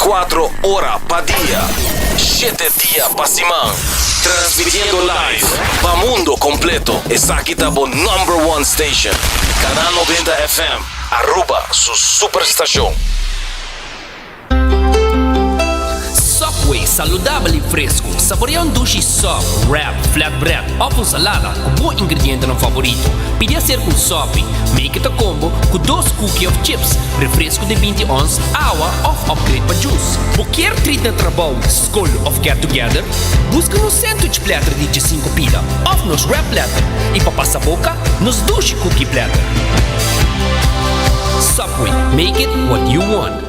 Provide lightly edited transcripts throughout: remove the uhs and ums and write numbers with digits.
24 ora pa dia, shete dia pa siman. Transmitiendo live pa mundo completo. Esaki ta bo number one station. Canal 90 FM, Aruba su superstacion. Subway, saludabel y fresco. Saborea un dushi sub, wrap, flatbread of un salada cu bo ingredientenan favorito. Pidi hacer un sopi. Make it a combo cu dos cookie of chips, refresco di binti ons, awa of upgrade pa juice. Bo kier treat na trabou, scol of get together? Busca nos sandwich platter di diesinco pida of nos wrap platter y pa pasa boca, nos dushi cookie platter. Subway, make it what you want.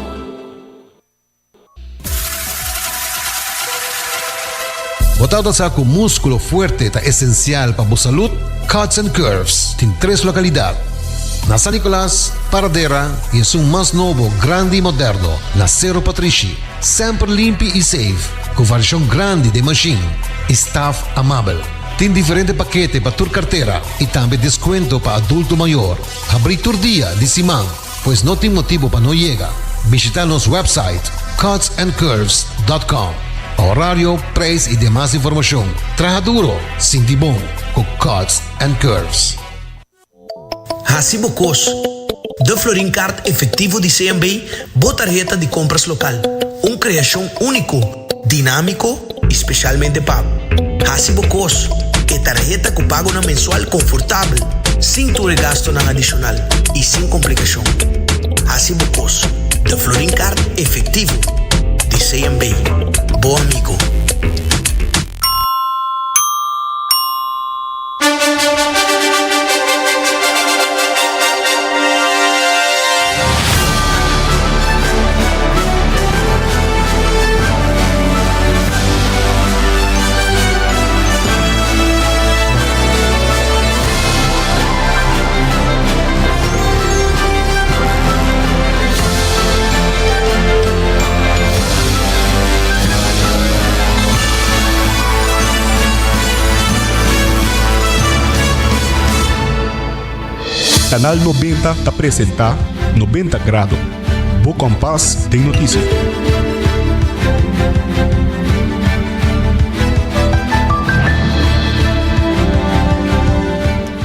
Bo tabata sa ku múskulo fuerte ta esensial pa bo salud? Cuts and Curves tin tres lokalidat, na San Nicolas, Paradera i esun mas nobo, grandi i moderno na Sero Patrishi. Semper limpi i safe, ku variashon grandi den mashin i staf amabel. Tin diferente pakete pa tur kartera i tambe deskuento pa adulto mayor. Habrí tur dia di siman. Pues no tin motibo pa no yega. Bishita nos website cutsandcurves dot com pa horario, prijs y demas informacion. Traha duro, sinti bon cu Cuts and Curves. Hasi bo kos. De Florin Card Efectivo di CMB, bo tarheta di compras local. Un creacion unico, dinamico y specialmente pa bo. Hasi bo kos, e tarheta ku pagonan mensual konfortabel, sin tur e gastonan adishonal i sin komplikashon. Hasi bo kos, de Florin Card Efectivo di CMB. Bo amigo. Canal 90 ta presenta 90 Grado, bo kompas den notisia.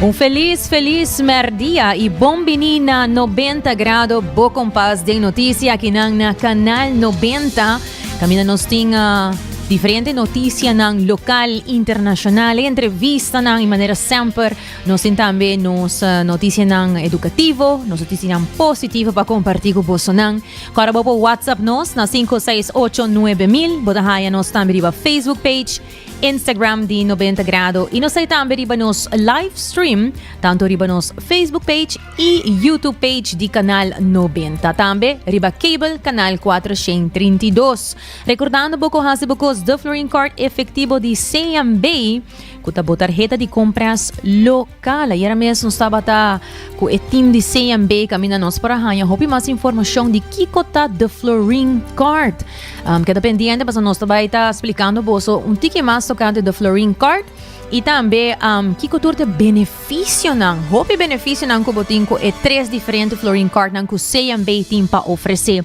Un feliz, feliz merdia y bon bini na 90 Grado, bo kompas den noticia aquí na Canal 90. Caminda nos tin diferente noticianan local, internacional, entrevistanan y manera semper nos tin tambe nos noticianan educativo, nos noticianan positivo pa comparti cu bosonan. Cora bo por WhatsApp nos na 568 9000, bo ta haya nos tambe riba Facebook page, Instagram di 90 Grado y nos tambe riba nos live stream, tanto riba nos Facebook page y YouTube page di Canal 90. Tambe riba cable Canal 432. Recordando bo cu haci bo cos de Florin Card efectivo di CMB, cu ta bo tarheta di compras local. Ayera mes nos tabata cu e team di CMB caminda nos por a haya hopi mas informacion di kico ta de Florin Card. Um, keda pendiente pasobra nos ta bay ta splicando boso un tiki mas tocante de Florin Card y tambe um, kico tur te beneficionan, hopi beneficionan cu bo tin cu e tres diferente Florin Cardnan cu CMB tin pa ofrece.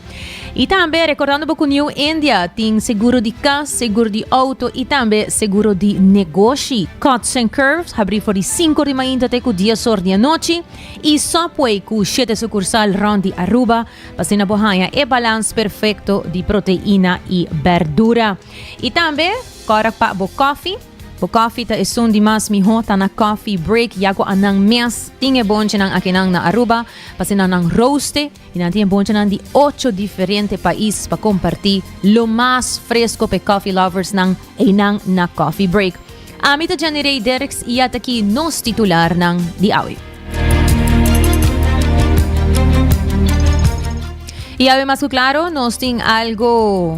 Y tambe recordando bo cu New India tin seguro di cas, seguro di auto y tambe seguro di negoshi. Cuts and Curves habri for di 5 di mainta te cu 10 or di anochi y Subway cu 7 sucursal rond di Aruba pa asina bo haya e balans perfecto di proteina y berdura. Y tambe cora pa bo koffie. Bo koffie ta esun di mas miho ta na Coffee Break ya cu anan mes tin e bonchenan akinan na Aruba pa asina nan rooste y nan tin e bonchenan di ocho diferente pais pa comparti lo mas fresco p'e coffee lovers nan eynan na Coffee Break. Ami ta Jenny Ray Derks y ya ta aki nos titularnan di awe. Y awe mas cu claro nos tin algo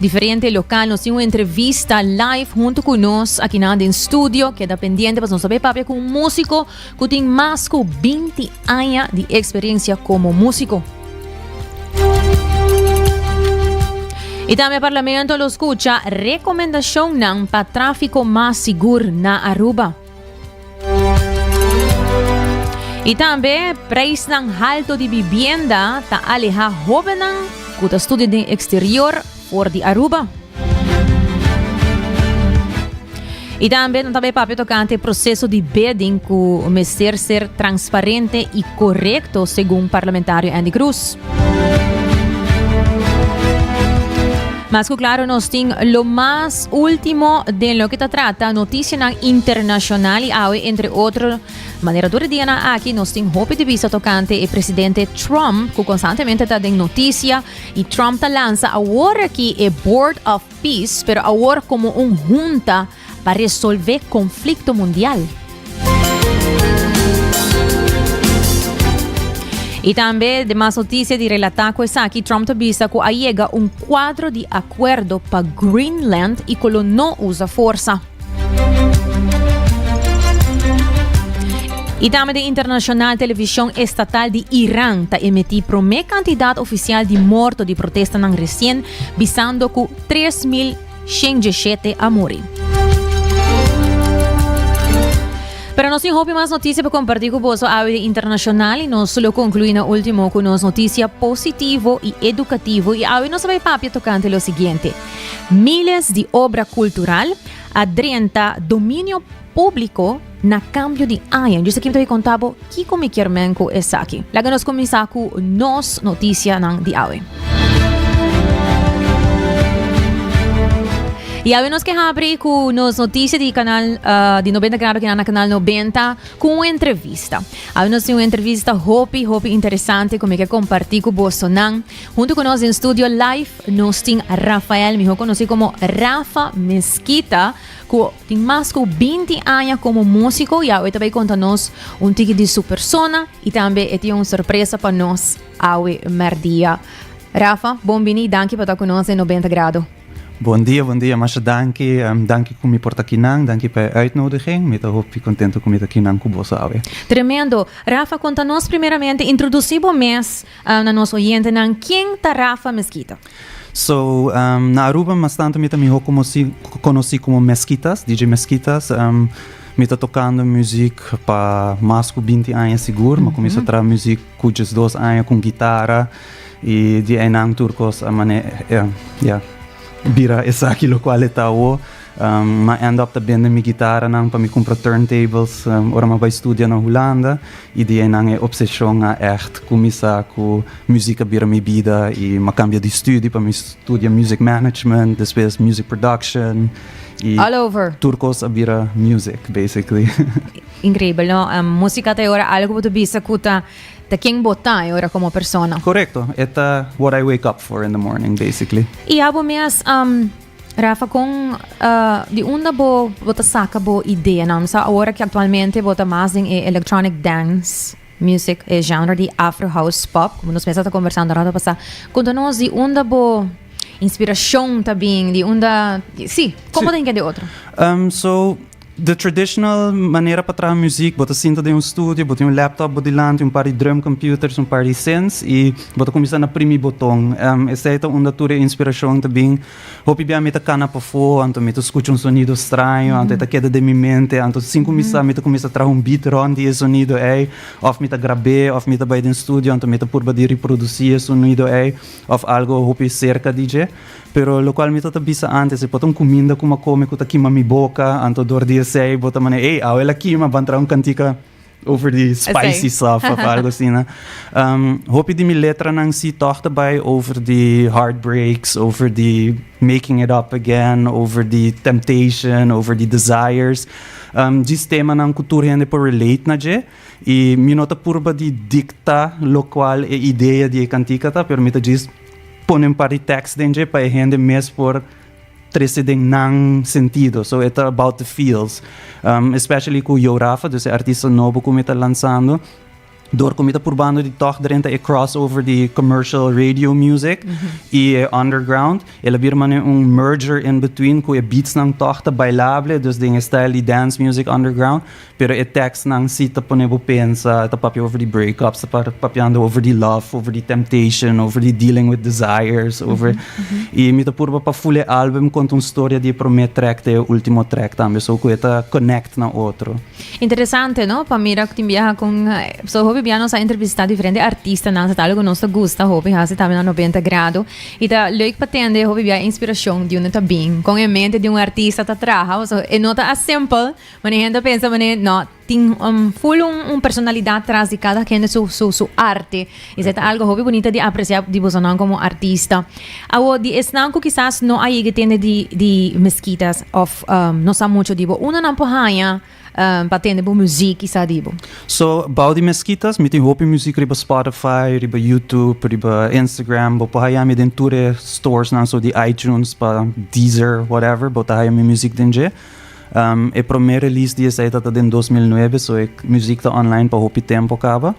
Diferente local, nos tin un entrevista live hunto cu nos aki nan den studio. Keda pendiente pasobra nos ta bay papia cu un musico cu tin mas cu 20 aña di experiencia como musico. Y tambe Parlamento lo scucha recomendacionnan pa trafico mas sigur na Aruba. Y tambe prijsnan halto di bibienda ta aleha hobennan cu ta studia den exterior for di Aruba. Y tambe nan ta bay papia tocante e proceso di bidding cu mester ser transparente y corecto segun parlamentario Andy Cruz. Mas cu claro nos tin lo mas ultimo den loke ta trata noticianan internacional y awe entre otro manera tur e dianan aki nos tin hopi di bisa tocante e presidente Trump cu constantemente ta den noticia y Trump ta lansa awor aki e Board of Peace, pero awor como un hunta pa resolve conflicto mundial. Y tambe de mas noticia di relata cu esaki, Trump ta bisa cu a yega un cuadro di acuerdo pa Greenland y cu lo no usa forsa. Y tambe den internacional, television estatal di Iran ta emiti prome cantidad oficial di morto di protestanan recien, bisando cu 3.117 a muri. Pero nos tin hopi mas noticia pa comparti cu boso awe di internacional y nos lo conclui na ultimo cu nos noticia positivo y educativo y awe nos a bay papia tocante lo siguiente. Miles di obra cultural a drenta dominio publico na cambio di aña. Just aki mi ta bay conta bo kico mi kier men cu esaki. Laga nos cuminsa cu nos noticianan di awe. Y awe nos ke habri cu nos noticia di canal di 90 grado kinan na canal 90 cu un entrevista. Awe nos tin un entrevista hopi hopi interesante cu mi ke comparti cu bosonan. Hunto cu nos den studio live Nos tin Rafael, mihó konosí komo Rafa Mezquita, ku tin mas ku binti aña komo músiko i awe ta bai konta nos un tiki di su persona i tambe e tin un sorpresa pa nos awe mèrdia. Rafa, bon bini, danki pa ta ku nos den Nobenta Grado. Bon dia, bon dia, masha danki. Danki ku mi por ta kinan, danki pa e uitnodiging. Mi ta hopi kontento ku mi ta kinan ku boso awe. Tremendo. Rafa, konta nos primeramente, introdusí bo mes Na nos oyentenan, ken ta Rafa Mezquita? So, na Aruba mas tanto mi ta miho komosi konosi komo Mezquitas, DJ Mezquitas. Mi ta tokando muzik pa mas ku binti aña sigur. Mi a kuminsá traha muzik ku diesdos aña ku un gitara i di einan tur kos a mane ya bira esaki lokual e ta awo. Mi a end up ta bende mi gitaranan pa mi kumpra turntables ora mi a bai studia na Hulanda i di einan e obseshon a ègt kuminsá ku muzik a bira mi bida i mi a kambia di studi pa mi studia music management, despues music production i All over. tur kos a bira music basically. Increibel, no? Músika ta e ora algu bo ta bisa ku ta ta ken bo ta e ora komo persona. Korekto, e ta what I wake up for in the morning basically. I abo mes Rafa, kon di unda bo bo ta saka bo ideanan? Mi sa awor aki aktualmente bo ta mas den e electronic dance music, e genre di afro house pop, komo nos mester ta kombersando rato pasá. Konta nos di unda bo inspirashon ta bin, di unda, si, kon bo ta hinka di otro? So, The traditional manera pa traha muziek, bo ta sinta den un studio, bo tin un laptop bo dilanti, un par di drum computers, un par di synths y bo ta cuminsa na primi boton. Esey ta unda tur e inspiracion ta bin. Hopi bia mi ta cana pafó, anto mi ta scucha un sonido straño, anto e ta keda den mi mente, anto sin cu mi sa mi ta cuminsa traha un beat rond di e sonido ey, of mi ta grab'é, of mi ta bay den studio, anto mi ta purba di reproduci e sonido ey, of algo hopi cerca di dje. Pero locual mi ta bisa antes, e por ta un cuminda cu mi a come cu ta kima mi boca, anto door di esey bo ta manera, ey, awe el a kima, ban traha un cantica over di spicy stuff of algo asina. Hopi di mi letranan si toch ta bay over di heartbreaks, over di making it up again, over di temptation, over di desires. Djis temanan cu tur hende por relate na dje. Y mi no ta purba di dicta locual e idea di e cantica ta, pero mi ta djis pone un par di tekst den dje pa e hende mes por trese den nan sentido. So e ta about the feels. Especially ku Yo Rafa, dus e artista nobo ku mi ta lansando. Door cu mi ta purbando di toch drenta e crossover di commercial radio music y e underground, el a bira mane un merger in between cu e beatsnan toch ta bailable, dus den e style di dance music underground, pero e tekstnan si ta pone bo pensa, ta papia over di breakups, ta papiando over di love, over di temptation, over di dealing with desires, over y mi ta purba pa full e album conta un storia di e prome track te e ultimo track tambe, so cu e ta connect na otro. Interesante, no? Pa mira cu tin biaha con so hopi bia nos a entrevista diferente artistanan, sa ta algo cu nos ta gusta hopi haci tambe na 90 Grado. Y ta leuk pa tende hopi bia inspiracion di unda ta bin, con e mente di un artista ta traha, pasobra e no ta as simpel manera hende ta pensa manera no, tin un full un un personalidad tras di cada kende su su su arte. Y esei ta algo hopi bunita di aprecia di bosonan como artista. Awo di esnan cu kisas no a yega tende di di Mezquitas of no sa mucho di bo, unda nan por haña pa tende bo muziek y sa di bo? So, bou di Mezquitas mi tin hopi muziek riba Spotify, riba YouTube, riba Instagram. Bo por haya mi den tur e stores nan, so di iTunes pa Deezer, whatever, bo ta haya mi muziek den dje. E prome release di esei ta ta den 2009, so e muziek ta online pa hopi tempo caba.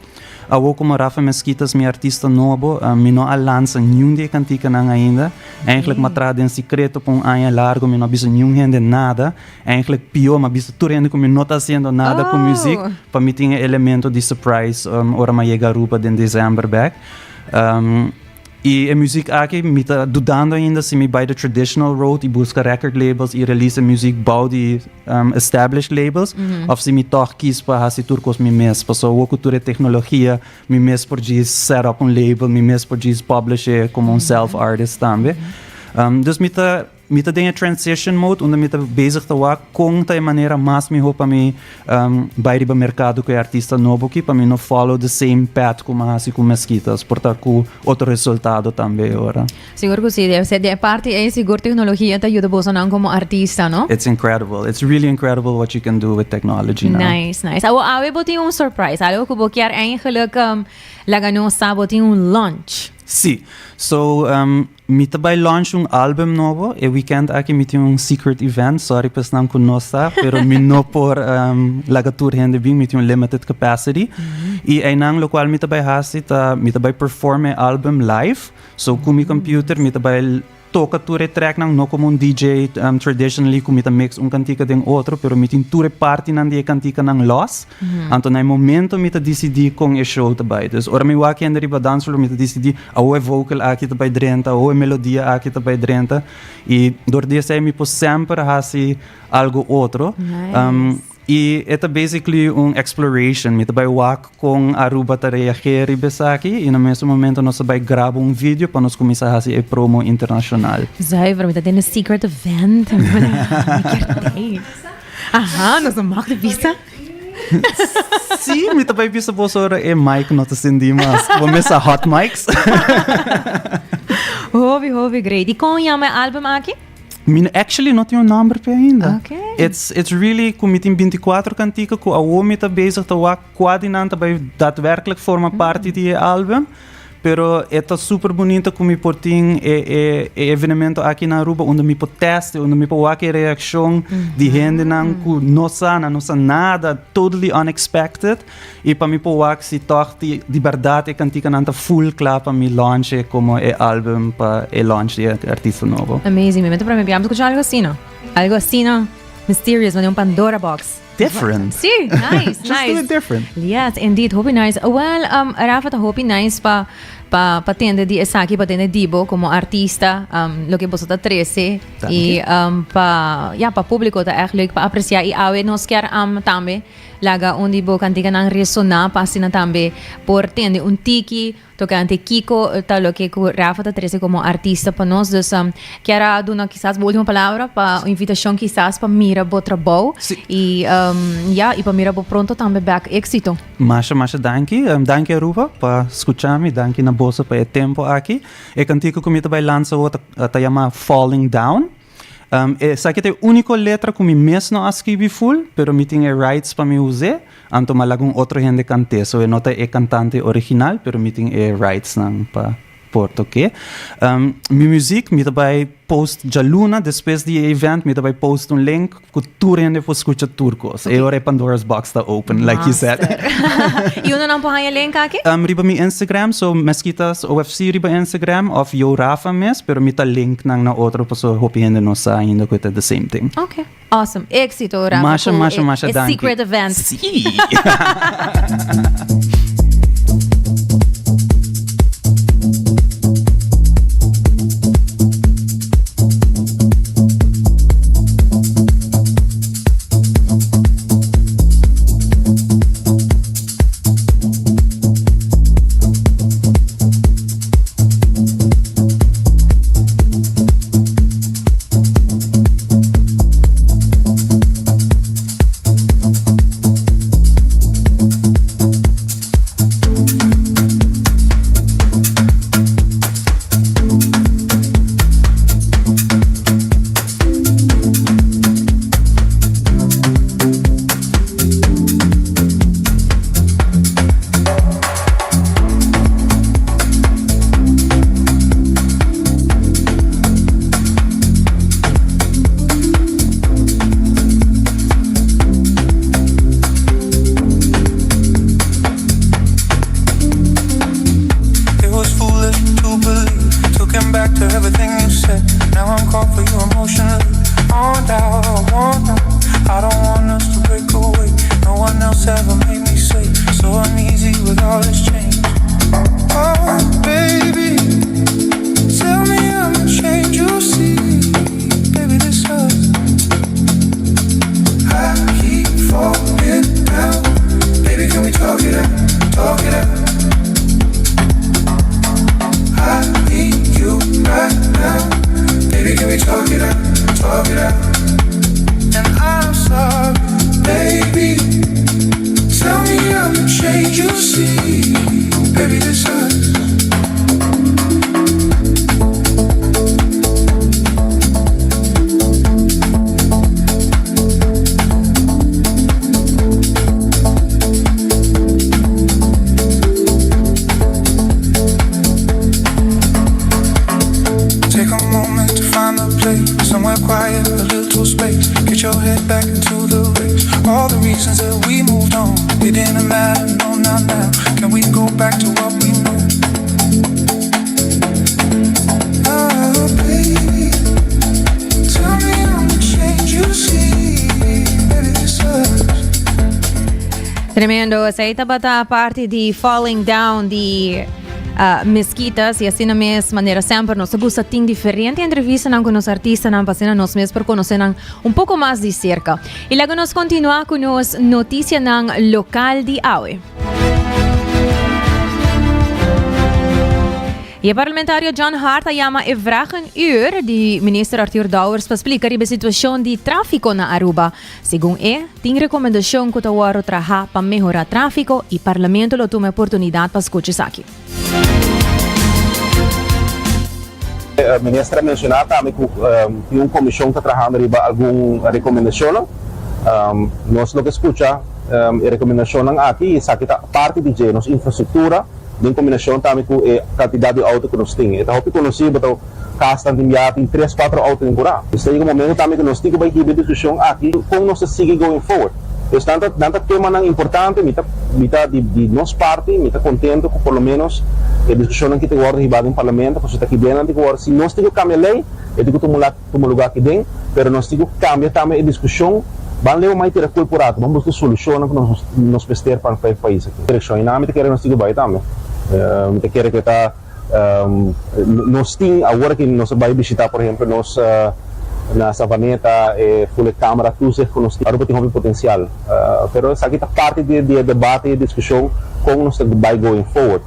Awor como Rafa Mezquitas mi artista nobo, mi no a lansa niun di e cantikanan ainda. Eigenlijk m'a traha den secreto pa un aña largo, mi no a bisa niun hende nada. Eigenlijk pio, m'a bisa tur hende cu mi no ta haciendo nada cu muziek, pa mi tin e elemento di surprise ora m'a yega Aruba den december bek. Y e muziek aki mi ta dudando ainda si mi bai the traditional road y busca record labels y release e muziek bou di established labels of si mi toch kies pa haci tur cos mi mes. Pasobra awor cu tur e tecnologia mi mes por djis set up un label, mi mes por djis publish e como un self artist tambe. Dus mi ta. Mi ta den e transition mode unda mi ta bezig ta wak kon ta e manera mas miho pa mi bai riba merkado ku e artista nobo aki pa mi no follow the same path ku mi a hasi ku Mezquitas, por ta ku otro resultado tambe e ora. Sigur ku si, debe ser di e parti ei sigur teknologia ta yuda bosonan komo artista, no? It's incredible, it's really incredible what you can do with technology now. Nice, nice. Awo awe bo tin un surprise, algo ku bo kier eigenlijk laga nos sa, bo tin un launch. Si, so Mi ta bai launch un album nobo e weekend aki mi tin un secret event sorry pa esnan ku no sa pero mi no por laga tur hende bin mi tin un limited capacity y einan lokual mi ta bai hasi ta mi ta bai perform e album live so ku mi computer mi ta bai toka tur e tracknan no komo un DJ traditionally ku mi ta mix un kantika den otro pero mi tin tur e partinan di e kantikanan los Anto na e momento mi ta disidí kon e show ta bai. Dus ora mi wak hende riba dansvloer mi ta disidí awo e vocal aki ta bai drenta, awo e melodia aki ta bai drenta. I dor di esei mi por semper hasi algo otro. I e ta basically un exploration. Mi ta bai wak kon Aruba ta reageer riba esaki i na mesun momento nos ta bai graba un video pa nos kuminsá hasi e promo internashonal. Zuiver, mi ta tene secret event. Mi kier tei. Aha, nos no mag di bisa. Sí, mi ta bai bisa boso ora e mic no ta sendí mas. Bo mesa hot mics. Hopi, hopi great. I kon yama e album aki? Mi actually no tin un nomber p'e ainda. Okay. It's, it's really ku mi tin 24 kantika ku awor mi ta bezig ta wak kua di nan ta bai daadwerkelijk forma parti di e album. Pero e ta super bunita ku mi por tin e e e evenemento aki na Aruba unda mi por test e, unda mi por wak e reakshon di hendenan ku no sa, nan no sa nada, totally unexpected. I pa mi por wak si tòg di di bèrdat e kantikanan ta full kla pa mi launch e komo e album pa e launch di e artista nobo. Amazing, mi mester prome biaha mi skucha algo asina. Algo asina mysterious, manera un Pandora box. Different. Sí, nice, Just nice. do it different. Yes, indeed, hopi nice. Well, um, Rafa ta hopi nice pa pa pa tende di esaki, pa tende di bo como artista, um, loke boso ta trece Dank y je. um, pa ja, pa publico ta echt leuk pa aprecia y awe nos kier um, tambe laga un di bo canticanan resona pa asina tambe por tende un tiki Tocante kico ta loke cu Rafa ta trece como artista pa nos. Dus kier a duna kisas bo ultimo palabra pa un invitacion kisas pa mira bo trabou. Sí. Y ya, y pa mira bo pronto tambe bek. Exito. Masha, masha danki. Danki Aruba pa scucha mi. Danki na boso pa e tempo aki. E cantico cu mi ta bay lansa awo ta yama Falling Down. Esaki ta e úniko letra ku mi mes no a skibi full, pero mi tin e rights pa mi us'é, anto mi a laga un otro hende kant'é. So e no ta e kantante original, pero mi tin e rightsnan pa por tok'é. Mi muziek mi ta bai post djaluna despues di e event mi ta bai post un link ku tur hende por skucha tur kos. E ora e Pandora's box ta open like you said. Master. I unda nan por haña link aki? Riba mi Instagram, so Mesquitas OFC riba Instagram of Yo Rafa mes, pero mi ta link nan na otro pasobra hopi hende no sa ainda ku e ta the same thing. Ok. Awesome. Éxito, Rafa, Masha, ku masha, e, masha e danki. secret event. Sí. Tremendo, esei tabata parti di Falling Down di uh, Mesquitas y asina mes manera semper nos gusta tin diferente entrevistanan con nos artistanan pa asina nos mes por conocenan un poco mas di cerca. Y laga nos continua cu nos noticianan local di awe. Y e parlamentario John Hart a yama e vragenuur di minister Arthur Dowers pa splica riba e situacion di trafico na Aruba. Segun e, tin recomendacion cu ta wordo traha pa mehora trafico y parlamento lo tuma e oportunidad pa scucha esaki. E minister a menciona tambe cu tin un comision ta trahando riba algun recomendacionnan. Nos lo ke scucha e recomendacionnan aki y esaki ta parti di dje, nos infrastructura den combinacion tambe cu e cantidad di auto cu nos tin. E ta hopi conoci bo ta casnan tin bia tin tres cuatro auto den cura. Esta yega un momento tambe cu nos tin cu bay hiba e discusion aki con nos ta sigui going forward. Pues nan ta nan ta temanan importante, mi ta mi ta di di nos parti mi ta contento cu por lo menos e discusionnan ki ta wordo hiba den parlamento pasobra ta aki den nan tin cu wordo si nos tin cu cambia ley e tin cu tuma tuma lugar aki den pero nos tin cu cambia tambe e discusion ban leu mai tira culpa un rato ban busca solucionnan cu nos nos mester pa e pais aki. Direccion y nan mi ta kere nos tin cu bay tambe mi ta kere cu e ta. Nos tin awor aki nos a bai bishita por ehempel nos na Savaneta e ful e camera toezicht cu nos tin. Aruba tin hopi potencial pero esaki ta parti di e debate y e discusion con nos ta bai going forward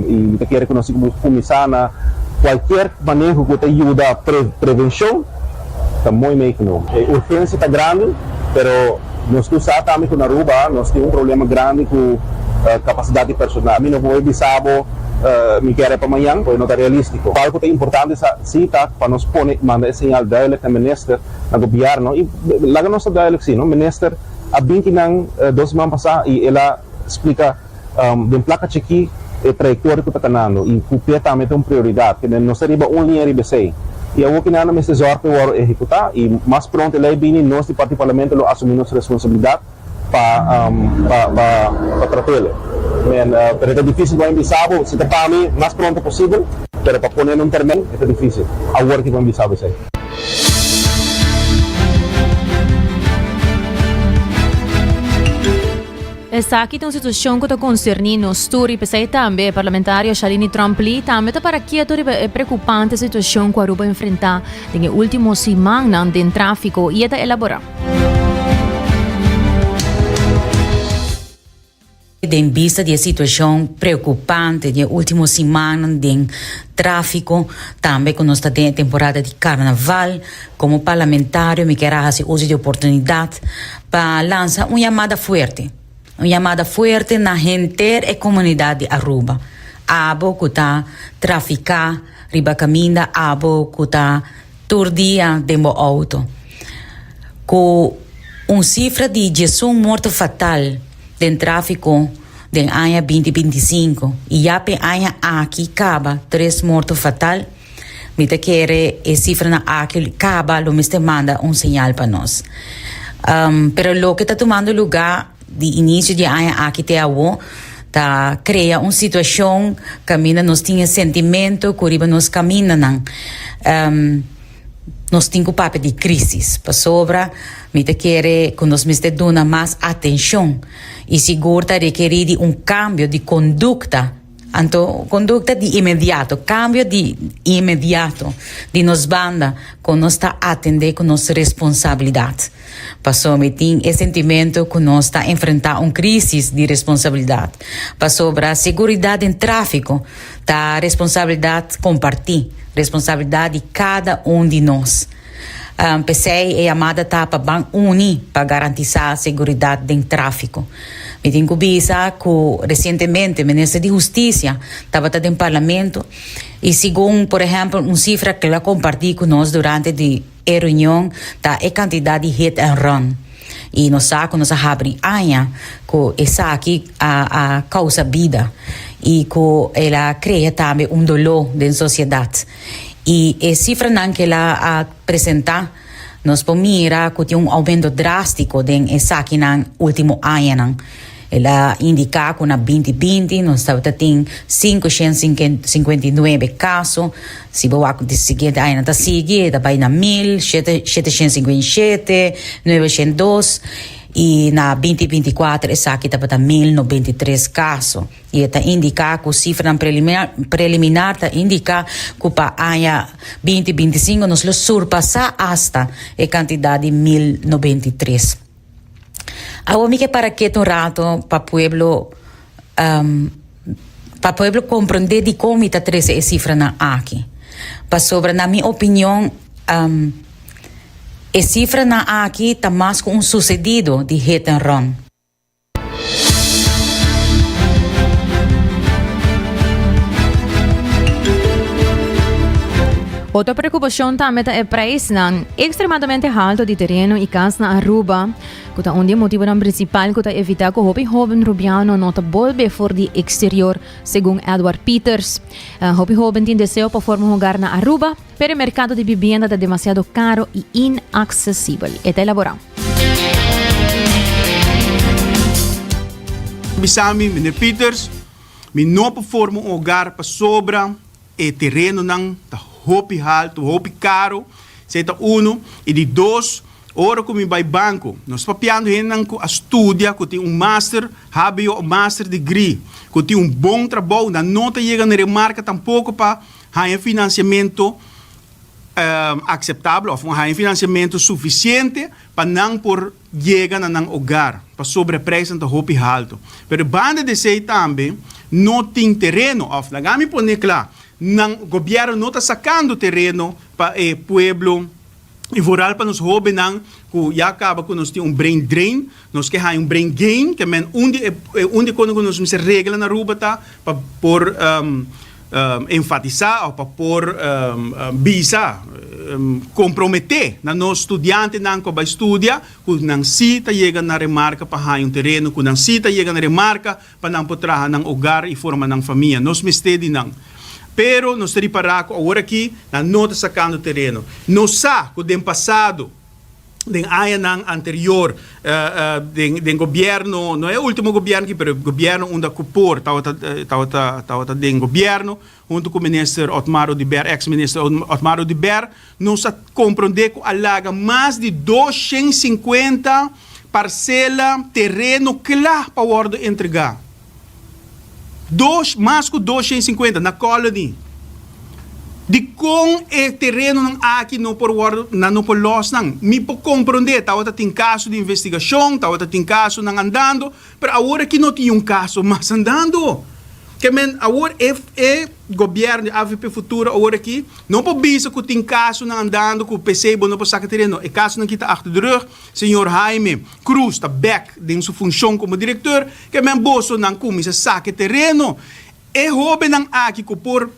y mi ta kere cu nos tin cu cuminsa na cualkier maneho cu ta yuda prevencion ta mooi meegenomen. E urgencia ta grandi pero nos tur sa tambe cu na Aruba nos tin un problema grandi cu capacidad di personal. Mi no por bisa bo Mi kere pa mañan, pues no ta realistico. Algo ta importante sa si ta pa nos pone manda e señal duidelijk na minister, na gobierno y laga nos ta duidelijk si no, minister a bin kinan dos siman pasa y el a splica den placa chiki. e trayektoria ku ta kanando i ku p'e tambe ta un prioridat. Ke men nos ta riba un liña riba esei. I awor ki nan mester zòrg p'e wòrdu ehekutá i mas pronto e lei bini nos di parti parlamento lo asumí nos responsabilidat pa pa pa pa trat'el. Men pero e ta difísil pa mi bisa bo si ta pa mi mas pronto posibel pero pa pone un termen e ta difísil. Awor ki pa mi bisa bo esei. Esaki ta un situashon ku ta konserní nos tur i p'esei tambe e parlamentario Shalini Tromp Lee tambe ta para kieto riba e preokupante situashon ku Aruba enfrentá den e último simannan den tráfiko i e ta elaborá. Den bista di e situashon preokupante di e último simannan den tráfiko, tambe ku nos ta den e temporada di karnaval, komo parlamentario mi kier a hasi uso di oportunidat pa lansa un yamada fuerte, un yamada fuerte na henter e komunidat di Aruba. Abo ku ta trafiká riba kaminda, abo ku ta tur dia den bo outo. Ku un sifra di diesun morto fatal den tráfiko den aña binti 25 i ya p'e aña aki kaba tres morto fatal, Mi ta kere e sifranan aki kaba lo mester manda un señal pa nos. Pero loke ta tumando lugá di inicio di e aña aki te awo ta krea un situacion kaminda nos tin e sentimento ku riba nos kamindanan nos tin ku papia di crisis pasobra mi ta kere ku nos mester duna mas atencion i sigur ta rekeri di un kambio di kondukta. Anto kondukta di inmediato, kambio di inmediato di nos banda kon nos ta atendé ku nos responsabilidat. Pasobra mi tin e sentimentu ku nos ta enfrentá un krísis di responsabilidat. Pasobra seguridat den tráfiko ta responsabilidat kompartí, responsabilidat di kada un di nos. P'esei e yamada ta pa ban uni pa garantisá seguridat den tráfiko. Mi tin ku bisa ku resientemente Minister di Hustisia tabata den Parlamento i segun por ehèmpel un sifra ku el a kompartí ku nos durante di e reunion ta e kantidat di hit and run. I nos sa ku nos a habri aña ku esaki a a kousa bida i ku el a krea tambe un doló den sosiedat. I e sifranan ku el a presentá nos por mira ku tin un oumento drástiko den esakinan último añanan. El a indiká ku na binti binti nos tabata tin 559 kaso. Si bo wak di siguiente añanan ta sigui e ta bai na mil shete sheteshent sinkuenta i shete, nuebeshent dos i na binti binti kuater esaki tabata 1093 kaso. I e ta indiká ku sifranan preliminar ta indiká ku pa aña binti 25 nos lo surpasá asta e kantidat di 1093. Awor mi ke para ketu un rato pa pueblo pa pueblo komprondé dikon mi ta trese e sifranan aki. Pasobra na mi opinion e sifranan aki ta mas ku un susedido di hit and run. Otro preocupacion tambe ta e prijsnan extremadamente halto di tereno y cas na Aruba, cu ta un di e motibonan principal cu ta evita cu hopi hoben Rubiano no ta bolbe for di exterior, segun Edward Pieters. Hopi hoben tin deseo pa forma un hogar na Aruba, Pero e merkado di bibienda ta demasiado karo i inaksesibel, e ta elaborá. Bisa mi, Meneer Pieters, mi no por forma un hogar pasobra e terenonan ta hopi haltu, hopi karo, esei ta uno. I di dos, ora ku mi bai banko, nos papiando hendenan ku a studia, ku tin un master, hbo o master degree, ku tin un bon trabou, nan no ta yega na remarka tampoko pa Haña finansiamentu akseptabel òf haña finansiamentu sufisiente pa nan por yega na nan ogar, pasobra e preisnan ta hopi haltu. Pero banda di esei tambe no tin tereno òf laga mi pone kla, nan gobièrnu no ta sakando tereno pa e pueblo i vooral pa nos hóbennan ku ya kaba ku nos tin un brain drain, nos ke haña un brain gain, ke men un di e un di e konan ku nos mester regla na Aruba ta pa por. enfatisá òf pa por bisa, komprometé na nos studiantenan ku a bai studia ku nan sí ta yega na remarka pa haña un tereno, ku nan sí ta yega na remarka pa nan por traha nan hogar i forma nan famia. Nos mester di nan. Pero nos ta ripará ku awor aki nan no ta sakando tereno. Nos sa ku den pasado, den añanan anterior, den den gobièrnu, no e último gobièrnu aki, pero e gobièrnu unda ku por tabata tabata tabata den gobièrnu, huntu ku minister Otmar Oduber, eks minister Otmar Oduber, nos a komprondé ku a laga mas di 250 parsela tereno kla pa wòrdu entregá. Dos, mas ku 250 na Colony. Dikon e terenonan aki no por wòrdu, nan no por lòs nan? Mi por komprondé, tabata tin kaso di investigashon, tabata tin kasonan andando, Pero awor aki no tin un caso mas andando. Ke men awor e e gobierno di avp Futuro awor aki no por bisa cu tin casonan andando cu p'esey bo no por saca tereno. E casonan aki ta achter de rug. Señor Jaime Cruz ta bek den su funcion como directeur. Ke men bosonan cuminsa saca e tereno. E hobennan aki cu por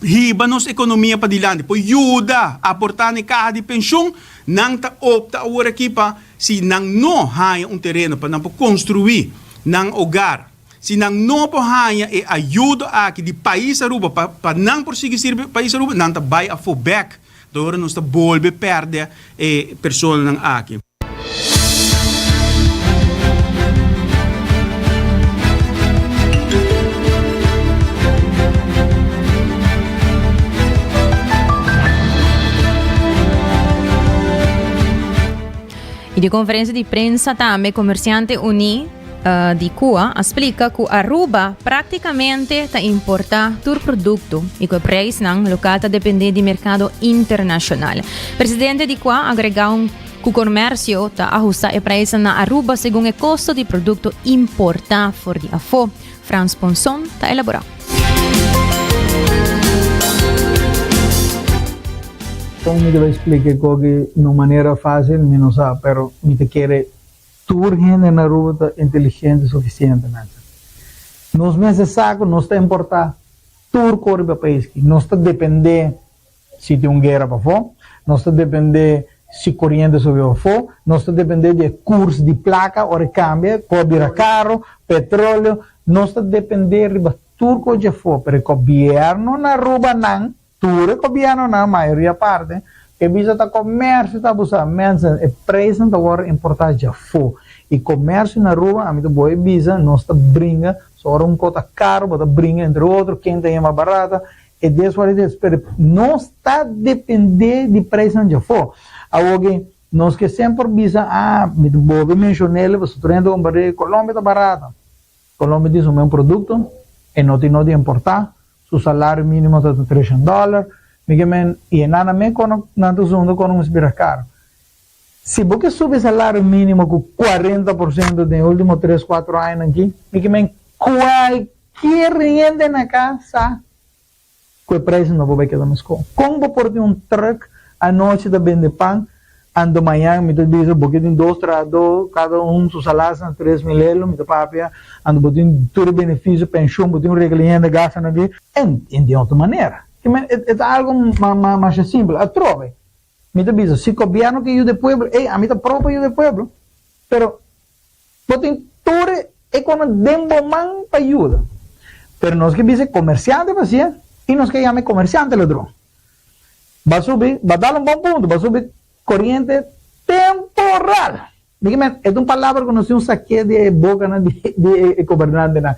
hiba nos economia padilanti, por yuda aporta na e caha di pensioen, nan ta opta awor aki pa si nan no haña un tereno pa nan por construi nan hogar, si nan no por haña e ayudo aki di pais Aruba pa pa nan por sigui sirbi pais Aruba, nan ta bay afo bek. Dor nos ta bolbe perde e personanan aki. Y di conferencia di prensa tambe Comerciante Uní uh, di Cuba a splica cu Aruba practicamente ta importa tur producto y cu e prijsnan local ta depende di mercado internacional. Presidente di Cuba agrega un cu comercio ta ahusta e prijsnan na Aruba segun e costo di producto importa for di afo. Frans Ponson ta elabora. Kon mi ta bai splika e koki na un manera fásil mi no sa, pero mi ta kere tur hende na Aruba ta inteligente sufisiente mensen. Nos mester sa ku nos ta importá tur kos riba pais aki. Nos ta dependé si tin un guera pafó, nos ta dependé si koriente subi pafó, nos ta dependé di e kurs di plaka ora e kambia, ku a bira karo, petróleo, nos ta dependé riba tur kos djafó, pero e gobièrnu na Aruba nan Tur e gobièrnunan, mayoria parti, ke bisa ta komersio ta abusá. Mensen, e preisnan ta wòrdu importá djafó. I komersio na Aruba, ami ta boe bisa, nos ta bringa, so ora un kos ta karu, bo ta bringa entre otro, ken ta yama barata, e des wòrdu des. Pero nos ta dependé di preisnan djafó. Awor ke nos ke semper bisa, ah, mi ta bolbe menshon'el, pasobra tur hende ta kompar'é, Colombia ta barata. Colombia tin su men produkto, e no tin no di importá. Su salario minimo ta ta treshen dollar. Mi ke men, i e nana me kono nan ta zunda kono mester bira karo. Si bo ke subi salario minimo ku 40% den e ultimo tres kuatro añanan aki, mi ke men kualkier hende na ka sa ku e prijsnan no por bai keda meskon. Kon bo por tin un truck anochi ta bende pan Anto mañan mi ta bisa bo ke tin dos trahadó, kada un su salaris na 3000 elo, mi ta papia, anto bo tin tur e benefisio, penshon, bo tin un regla hende gastanan aki. En en di otro manera. Ke men e ta algo masha simpel. Atrobe mi ta bisa si gobièrnu ke yuda e pueblo, ey ami ta pro pa yuda e pueblo, pero bo tin tur e kono den bo man pa yuda. Pero nos ke bisa e komersiante pa hacié i nos ke yama e komersiante ladron. Ba subi, ba dal un bon punto, ba subi coriente temporal. Mi ke men, e ta un palabra cu nos tin un saké di e bocanan di di e gobernantenan.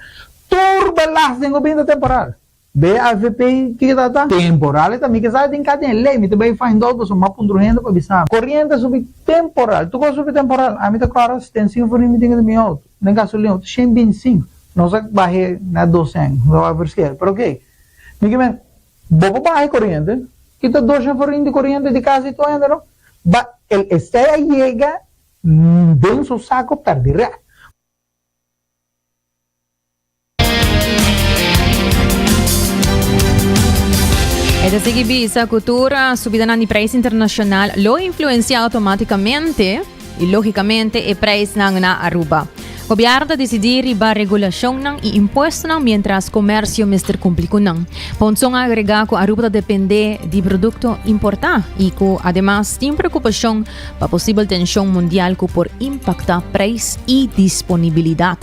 Tur belasting cu bin ta temporal. BAVP kiko ta ta? Temporal e ta. Mi ke sa tin ka den e ley, mi ta bay find out pasobra mi a puntra un hende pa bisa mi. Coriente a subi temporal, tur cos a subi temporal. Ami ta cora 75 florin mi tin den mi auto, den gasolina, 125. Nos a bahe na 200, nos a bahe verschil, pero ok. Mi ke men. Bo por baha e koriente, kita dosha forin di koriente di kas di tur hende no. Ba el esei a yega den su sako pèrdí rèk. E ta sigui bisa ku tur subidanan di prijs internashonal lo influensiá outomátikamente i lógikamente e prijsnan na Aruba. Gobierno ta dicidi riba regulacionnan y impuestonan mientras comercio mester cumpli cu nan. Ponson a agrega cu Aruba ta depende di producto importa y cu ademas tin preocupacion pa posibel tension mundial cu por impacta prijs y disponibilidad.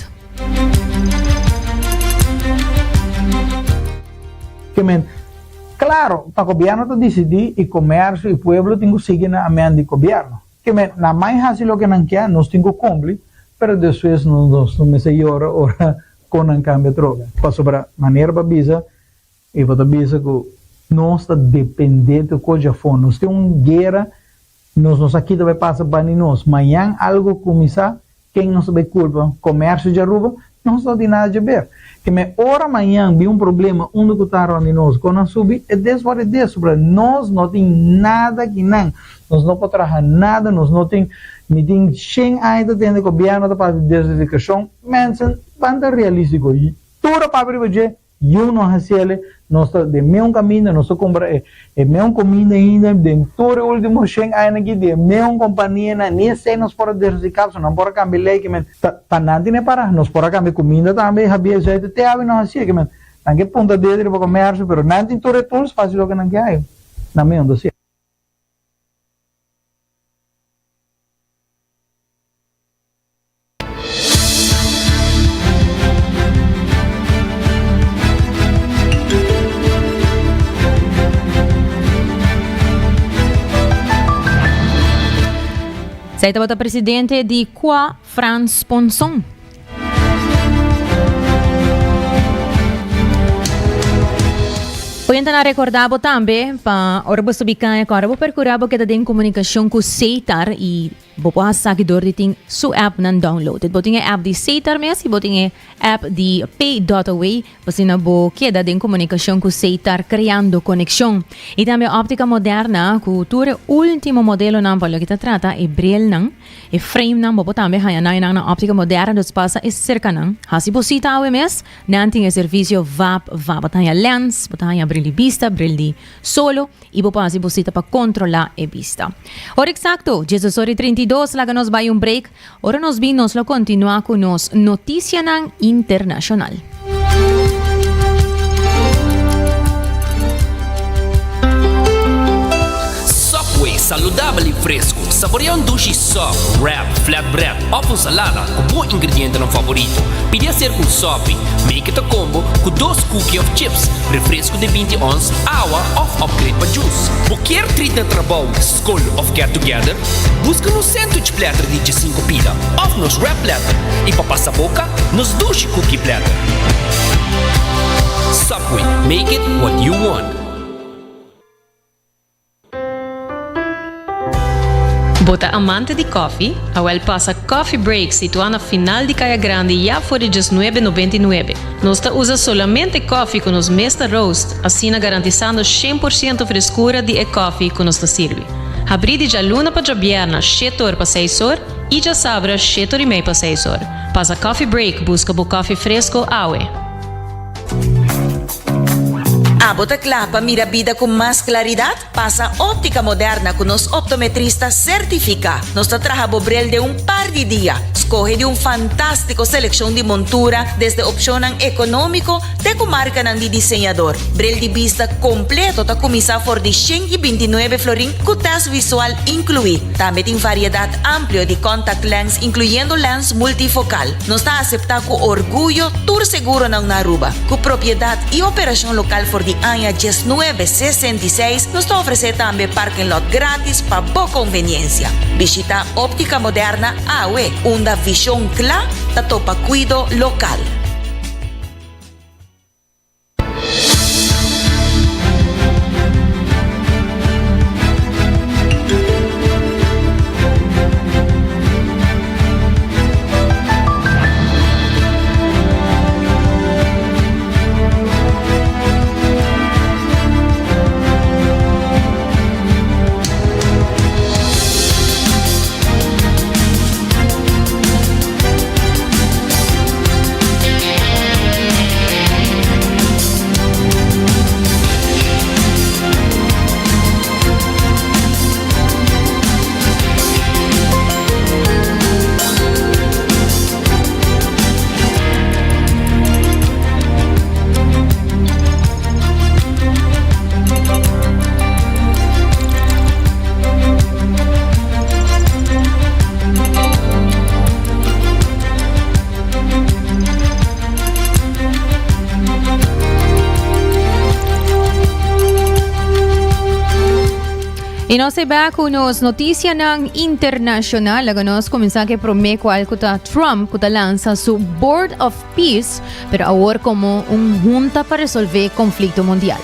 Ke men, claro, ta gobierno ta dicidi y comercio y pueblo tin cu sigui na amen di gobierno. Ke men, nan mai hasi loke nan ke, nos tin ku kumpli, pero despues nos no mester yora ora kon nan kambia atrobe. Pasobra manera bo a bisa, i bo ta bisa ku nos ta dependé di kos dje afó. Nos tin un guera, nos no sa ki ta bai pasa bani nos. Mañan algu kuminsá, Ken nos ta bay culpa? Comercio dje Aruba? Nos no tin nada dje ber. Ke me ora mañan bin un problema unda cu ta rond di nos con a subi, it is what it is, sobra nos no tin nada kinan, nos no por traha nada, nos no tin, mi tin shen aña ta tende gobierno ta papia di desertificacion, mensen ban ta realistico, tur a papia riba dje, Yu no hasiele, nos ta den meun kaminda, nos ta kumpra e e meun kuminda ainda den tur e ultimo shen añanan aki di e meun kompanianan, ni esei nos por a dersiká, pasobra nan por a kambia lei ke men ta pa nan tene para, nos por a kambia kuminda tambe, habia esei te awe no hasie ke men nan ke punta dedo riba komersio pero nan tin tur e tools pa hasi loke nan ke hayo, nan meun ta hasie. Zij tabata presidente di Qua Frans Ponson. Oyente na recorda bo tambe pa ora bo subi caña cu ora bo percura bo keda den comunicacion cu Setar y bo por haci esaki door di tin su app nan downloaded. Bo tin e app di Setar mes y bo tin e app di Pay dot Away pa asina bo keda den comunicacion cu Setar creando conexion. Y tambe Optica Moderna cu tur e ultimo modelonan pa loke ta trata e brilnan. E framenan bo por tambe haña nan einan na Optica Moderna, dus pasa e serka nan. Hasi bo sita awe mes, nan tin e servisio vap vap. Bo ta haña lens, bo ta haña bril di bista, bril di solo i bo por hasi bo sita pa kontrolá e bista. Ora eksakto, diesdos ora i 32, laga nos bai un break. Ora nos bin nos lo kontinuá ku nos notisianan internashonal. Subway, saludabel y fresco. Saborea un dushi sub, wrap, flatbread of un salada cu bo ingredientenan favorito. Pidi hacer cu un sopi. Make it a combo cu dos cookie of chips, refresco di 20 ons, awa of upgrade pa juice. Bo kier treat na trabou, scol of get together? Busca nos sandwich platter di 15 pida of nos wrap platter. Y pa pasa boca, nos dushi cookie platter. Subway, make it what you want. Bo ta amante di koffie? Awel pasa Coffee Break situá na final di Kaya Grandi ya for di diesnuebe nobenta i nuebe. Nos ta usa solamente koffie ku nos mes ta roast, asina garantisando 100% freskura di e koffie ku nos ta sirbi. Habrí di djaluna pa djabièrna shete or pa seis or i djasabra shete or i mei pa seis or. Pasa Coffee Break buska bo koffie fresko awe. Abo ta kla pa mira bida ku mas klaridat? Pasa Óptica Moderna ku nos optometrista sertifiká. Nos ta traha bo bril den un par di dia. Skohe di un fantástiko selekshon di montura, desde opshonnan ekonómiko te ku markanan di diseñador. Bril di bista kompleto ta kuminsá for di 129 florin ku tèst visual inkluí. Tambe tin variedat amplio di contact lens inkluyendo lens multifokal. Nos ta aseptá ku orguyo tur seguronan na Aruba. Ku propiedat i operashon lokal for di aña 1966, nos ta ofresé tambe parking lot gratis pa bo konveniensia. Bishitá Óptica Moderna awe, unda vishon kla ta topa kuido lokal. Y nos e bek cu nos noticianan internacional. Laga nos cuminsa cu e prome cual cu ta Trump cu ta lansa su Board of Peace, pero awor como un hunta pa resolve conflicto mundial.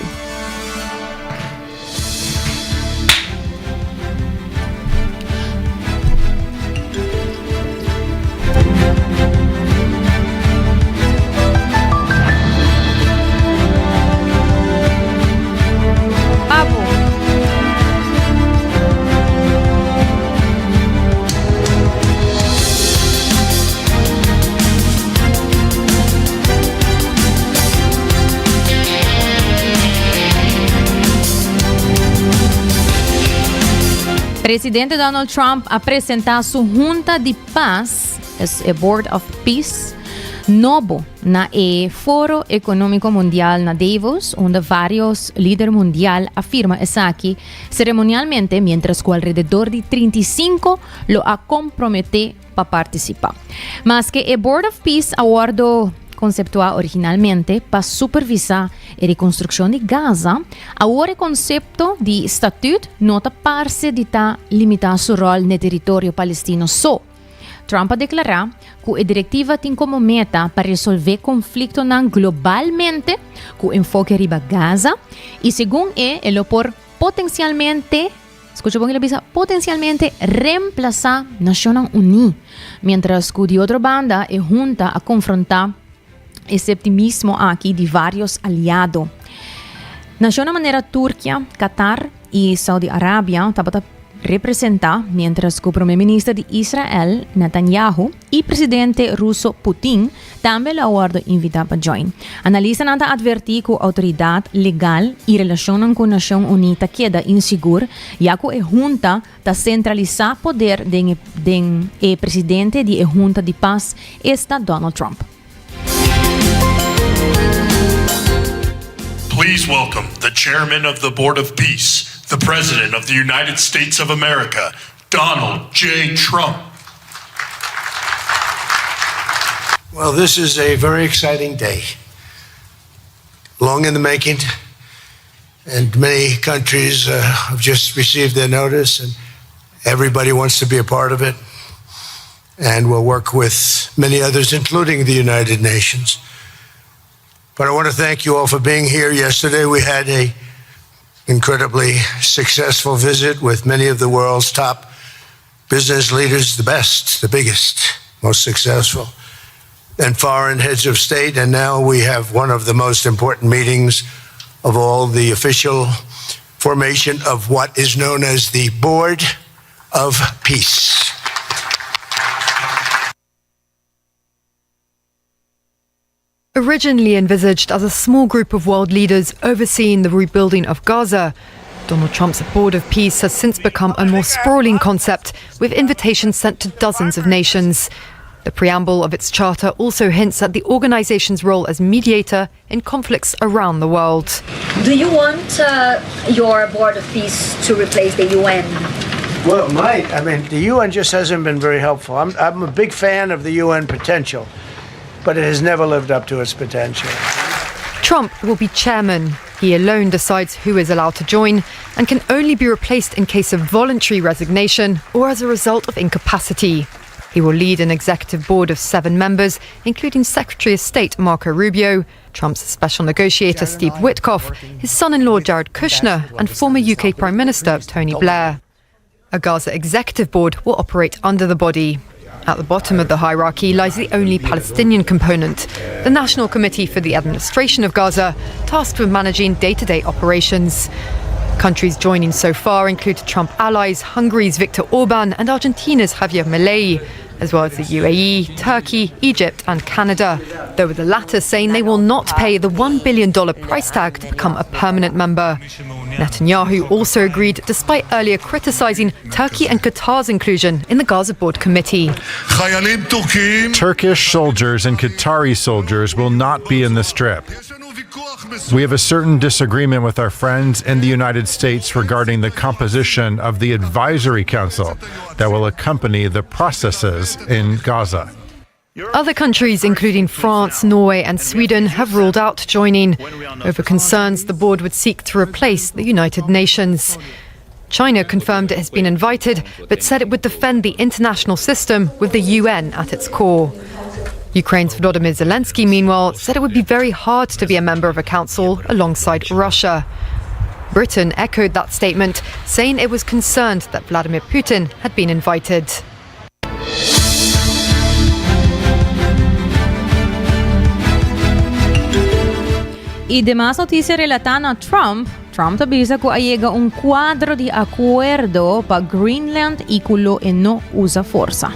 Presidente Donald Trump a presenta su Junta di Paz, e Board of Peace, nobo na e Foro Economico Mundial na Davos, unda varios lider mundial a firma esaki ceremonialmente, mientras cu alrededor di 35 lo a compromete pa participa. Maske e Board of Peace a wordo conceptua originalmente pa supervisa e reconstruccion di Gaza, awor e concepto di statuut no ta parce di ta limita su rol n'e territorio palestino so. Trump a declara cu e directiva tin como meta pa resolve conflictonan globalmente cu enfoke riba Gaza y segun e, e lo por potencialmente, scucha bon el a bisa, potencialmente reemplaza Nacionnan Uní, mientras cu di otro banda e hunta a confronta e septimismo aki di varios aliado. Nacionnan manera Turkia, Qatar y Saudi Arabia tabata representa, mientras cu Prome Minister di Israel, Netanyahu, y presidente Ruso Putin tambe lo a wordo invita pa join. Analistanan ta adverti cu autoridad legal y relacionnan cu Nacion Uni ta keda insigur, ya cu e hunta ta centralisa poder den e den e presidente di e Hunta di Paz, esta Donald Trump. Please welcome the chairman of the Board of Peace, the President of the United States of America, Donald J. Trump. Well, this is a very exciting day. Long in the making, and many countries uh, have just received their notice, and everybody wants to be a part of it. And we'll work with many others, including the United Nations. But I want to thank you all for being here. Yesterday, we had a incredibly successful visit with many of the world's top business leaders, the best, the biggest, most successful, and foreign heads of state. And now we have one of the most important meetings of all the official formation of what is known as the Board of Peace. Originally envisaged as a small group of world leaders overseeing the rebuilding of Gaza, Donald Trump's Board of Peace has since become a more sprawling concept with invitations sent to dozens of nations. The preamble of its charter also hints at the organization's role as mediator in conflicts around the world. Do you want uh, your Board of Peace to replace the UN? Well, it might. I mean, the UN just hasn't been very helpful. I'm, I'm a big fan of the UN potential but it has never lived up to its potential. Trump will be chairman. He alone decides who is allowed to join and can only be replaced in case of voluntary resignation or as a result of incapacity. He will lead an executive board of seven members, including Secretary of State Marco Rubio, Trump's special negotiator Steve Witkoff, his son in law Jared Kushner, and former UK Prime Minister Tony Blair. A Gaza executive board will operate under the body. At the bottom of the hierarchy lies the only Palestinian component, the National Committee for the Administration of Gaza, tasked with managing day to day operations. Countries joining so far include Trump allies Hungary's Viktor Orban and Argentina's Javier Milei, as well as the UAE, Turkey, Egypt, and Canada, though with the latter saying they will not pay the $1 billion price tag to become a permanent member. Netanyahu also agreed, despite earlier criticizing Turkey and Qatar's inclusion in the Gaza Board Committee. Turkish soldiers and Qatari soldiers will not be in the strip. We have a certain disagreement with our friends in the United States regarding the composition of the advisory council that will accompany the processes in Gaza. Other countries, including France, Norway, and Sweden, have ruled out joining over concerns the board would seek to replace the United Nations. China confirmed it has been invited, but said it would defend the international system with the UN at its core. Ukraine's Volodymyr Zelensky, meanwhile, said it would be very hard to be a member of a council alongside Russia. Britain echoed that statement, saying it was concerned that Vladimir Putin had been invited. Y demas noticia relata na Trump, Trump ta bisa cu a yega un cuadro di acuerdo pa Greenland y cu lo e no usa forsa.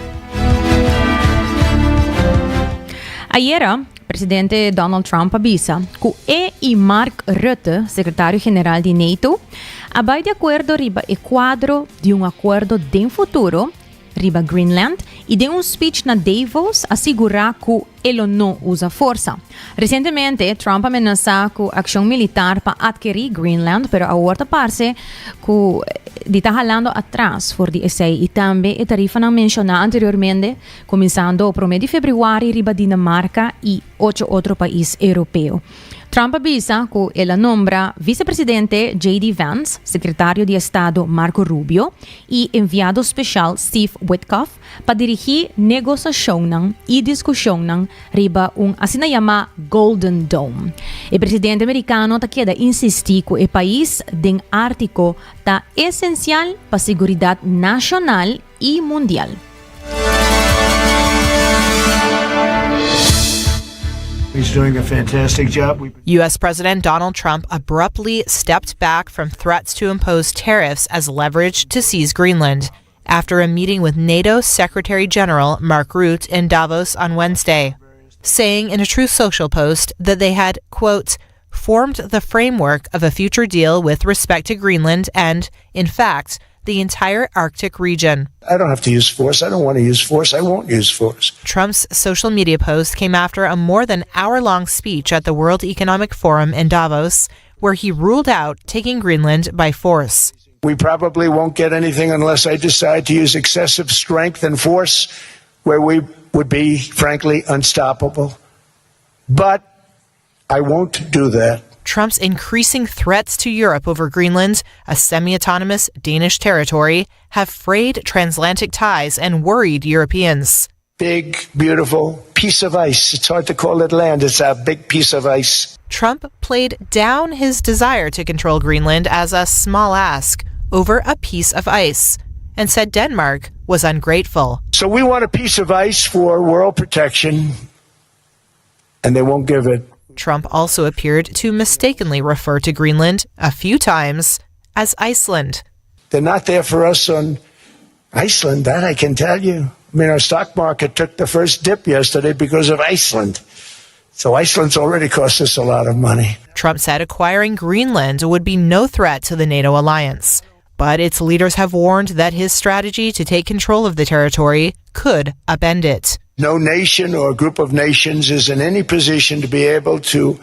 Ayera, presidente Donald Trump a bisa cu e y Mark Rutte, secretario general di NATO, a bay di acuerdo riba e cuadro di un acuerdo den futuro riba Greenland y den un speech na Davos a sigura cu e lo no usa forsa. Recientemente, Trump a menasa cu accion militar pa adkeri Greenland, pero awor ta parce cu di ta halando atras for di esey y tambe e tarifanan menciona anteriormente, cuminsando prome di februari riba Dinamarca y ocho otro pais europeo. Trump a bisa ku el a nombra visepresidente JD Vance, sekretario di Estado Marco Rubio i enviado speshal Steve Witkoff pa dirigí negosashonnan i diskushonnan riba un asina yamá Golden Dome. E presidente merikano ta keda insistí ku e pais den Ártiko ta esensial pa siguridat nashonal i mundial. He's doing a fantastic job. U.S. President Donald Trump abruptly stepped back from threats to impose tariffs as leverage to seize Greenland after a meeting with NATO Secretary General Mark Rutte in Davos on Wednesday, saying in a Truth Social post that they had, quote, formed the framework of a future deal with respect to Greenland and, in fact, the entire Arctic region. I don't have to use force. I don't want to use force. I won't use force. Trump's social media post came after a more than hour long speech at the World Economic Forum in Davos, where he ruled out taking Greenland by force. We probably won't get anything unless I decide to use excessive strength and force, where we would be, frankly, unstoppable. But I won't do that. Trump's increasing threats to Europe over Greenland, a semi autonomous Danish territory, have frayed transatlantic ties and worried Europeans. Big, beautiful piece of ice. It's hard to call it land. It's a big piece of ice. Trump played down his desire to control Greenland as a small ask over a piece of ice and said Denmark was ungrateful. So we want a piece of ice for world protection, and they won't give it. Trump also appeared to mistakenly refer to Greenland a few times as Iceland. They're not there for us on Iceland, that I can tell you. I mean, our stock market took the first dip yesterday because of Iceland. So Iceland's already cost us a lot of money. Trump said acquiring Greenland would be no threat to the NATO alliance. But its leaders have warned that his strategy to take control of the territory could upend it. No nation or group of nations is in any position to be able to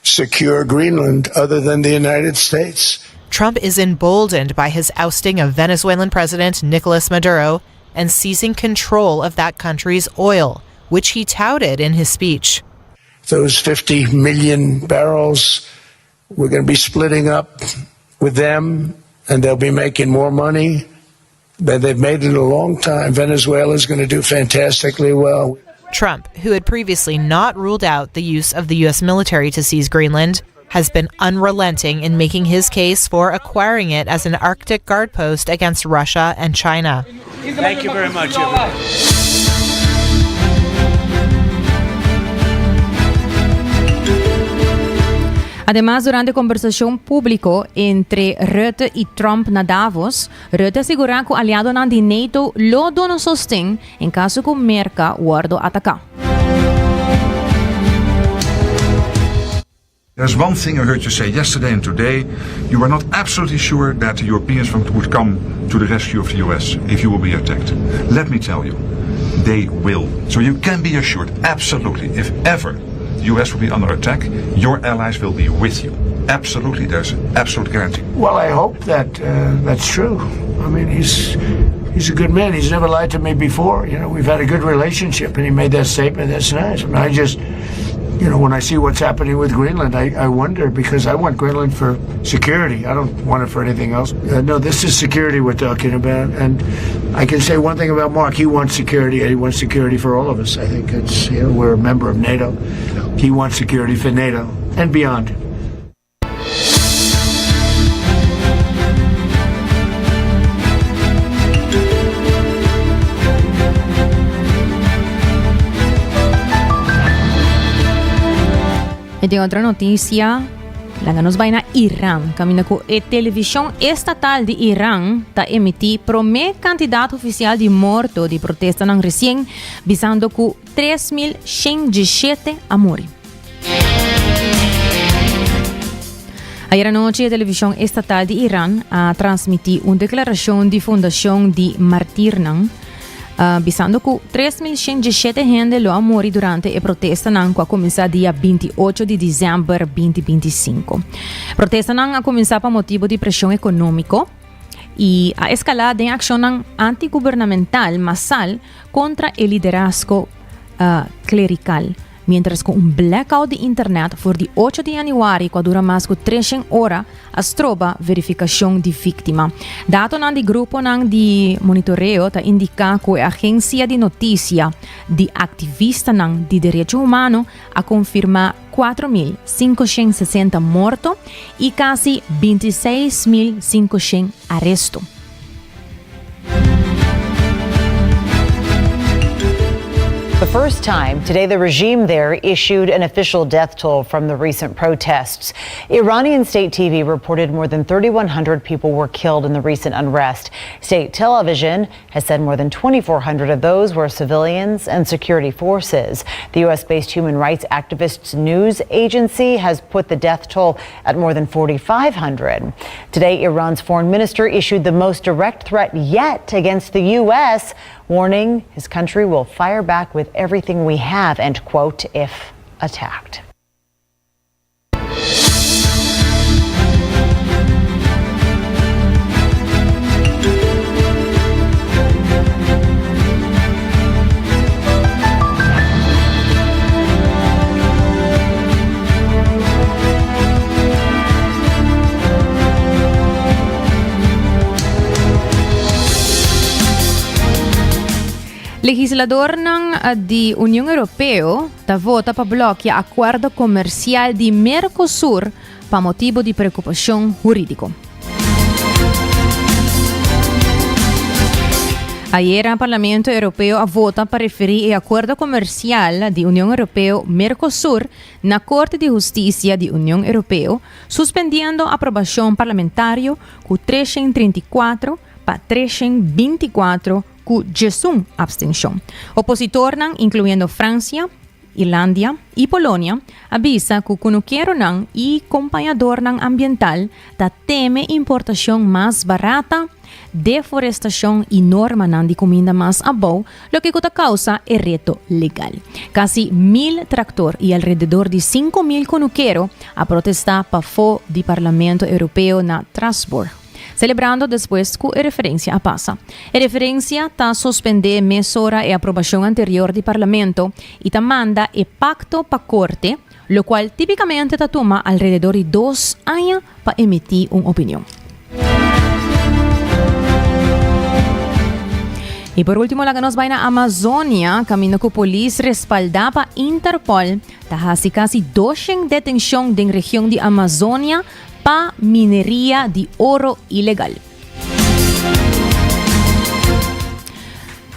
secure Greenland other than the United States. Trump is emboldened by his ousting of Venezuelan President Nicolas Maduro and seizing control of that country's oil, which he touted in his speech. Those 50 million barrels, we're going to be splitting up with them, and they'll be making more money than they've made in a long time. Venezuela is going to do fantastically well. Trump, who had previously not ruled out the use of the U.S. military to seize Greenland, has been unrelenting in making his case for acquiring it as an Arctic guard post against Russia and China. Thank you very much. Ademas, durante kombersashon públiko entre Rutte i Trump na Davos, Rutte a sigurá ku aliadonan di NATO lo duna sosten en kaso ku Merka wòrdu ataká. There's one thing I heard you say yesterday and today. You were not absolutely sure that the Europeans would come to the rescue of the US if you will be attacked. Let me tell you, they will. So you can be assured, absolutely, if ever the US will be under attack, your allies will be with you. Absolutely, there's an absolute guarantee. Well, I hope that uh, that's true. I mean, he's he's a good man. He's never lied to me before. You know, we've had a good relationship, and he made that statement. That's nice. I mean, I just. You know, when I see what's happening with Greenland, I, I wonder because I want Greenland for security. I don't want it for anything else. Uh, no, this is security we're talking about. And I can say one thing about Mark. He wants security, and he wants security for all of us. I think it's, you know, we're a member of NATO. He wants security for NATO and beyond. Y den otro noticia, laga nos bai na Iran, caminda cu e television estatal di Iran ta emiti prome cantidad oficial di morto di protestanan recien, bisando cu 3117 a muri. Ayer anochi e television estatal di Iran a transmiti un declaracion di Fundacion di Martirnan, uh, bisando cu 3.117 hende lo a muri durante e protestanan cu a cuminsa dia 28 di december 2025. Protestanan a cuminsa pa motibo di presion economico y a escala den accionnan antigubernamental masal contra e liderazgo uh, clerical. Mientras cu un blackout di internet for di ocho di januari cu a dura mas cu treshen ora a stroba verificacion di victima. Datonan di gruponan di monitoreo ta indica cu e agencia di noticia di activistanan di derecho humano a confirma 4560 morto y casi 26500 aresto. The first time today, the regime there issued an official death toll from the recent protests. Iranian state TV reported more than 3,100 people were killed in the recent unrest. State television has said more than 2,400 of those were civilians and security forces. The U.S. based human rights activists news agency has put the death toll at more than 4,500. Today, Iran's foreign minister issued the most direct threat yet against the U.S., warning his country will fire back with everything we have, end quote, if attacked. Legisladornan di Union Europeo ta vota pa blòkia akuerdo komersial di Mercosur pa motibu di preokupashon hurídiko. Ayera Parlamento Europeo a vota pa referí e akuerdo komersial di Union Europeo-Mercosur na Korte di Hustisia di Union Europeo, suspendiendo aprobashon parlamentario ku 334 pa 324 ku djesun abstenshon. Opositornan, inkluyendo Fransia, Irlandia i Polonia, a bisa ku kunukeronan i kompañadornan ambiental ta teme importashon mas barata, deforestashon i normanan di kuminda mas abou, loke ku ta kousa e reto legal. Kasi mil traktor i alrededor di 5000 kunukero a protestá pafó di Parlamento Europeo na Strasbourg, selebrando despues ku e referensia a pasa. E referensia ta suspendé mesora e aprobashon anterior di Parlamento i ta manda e pakto pa korte, lokual tipikamente ta tuma alrededor di dos aña pa emití un opinion. I por último laga nos bai na Amazonia, kaminda ku polis respaldá pa Interpol ta hasi kasi doshen detenshon den region di Amazonia pa mineria di oro ilegal.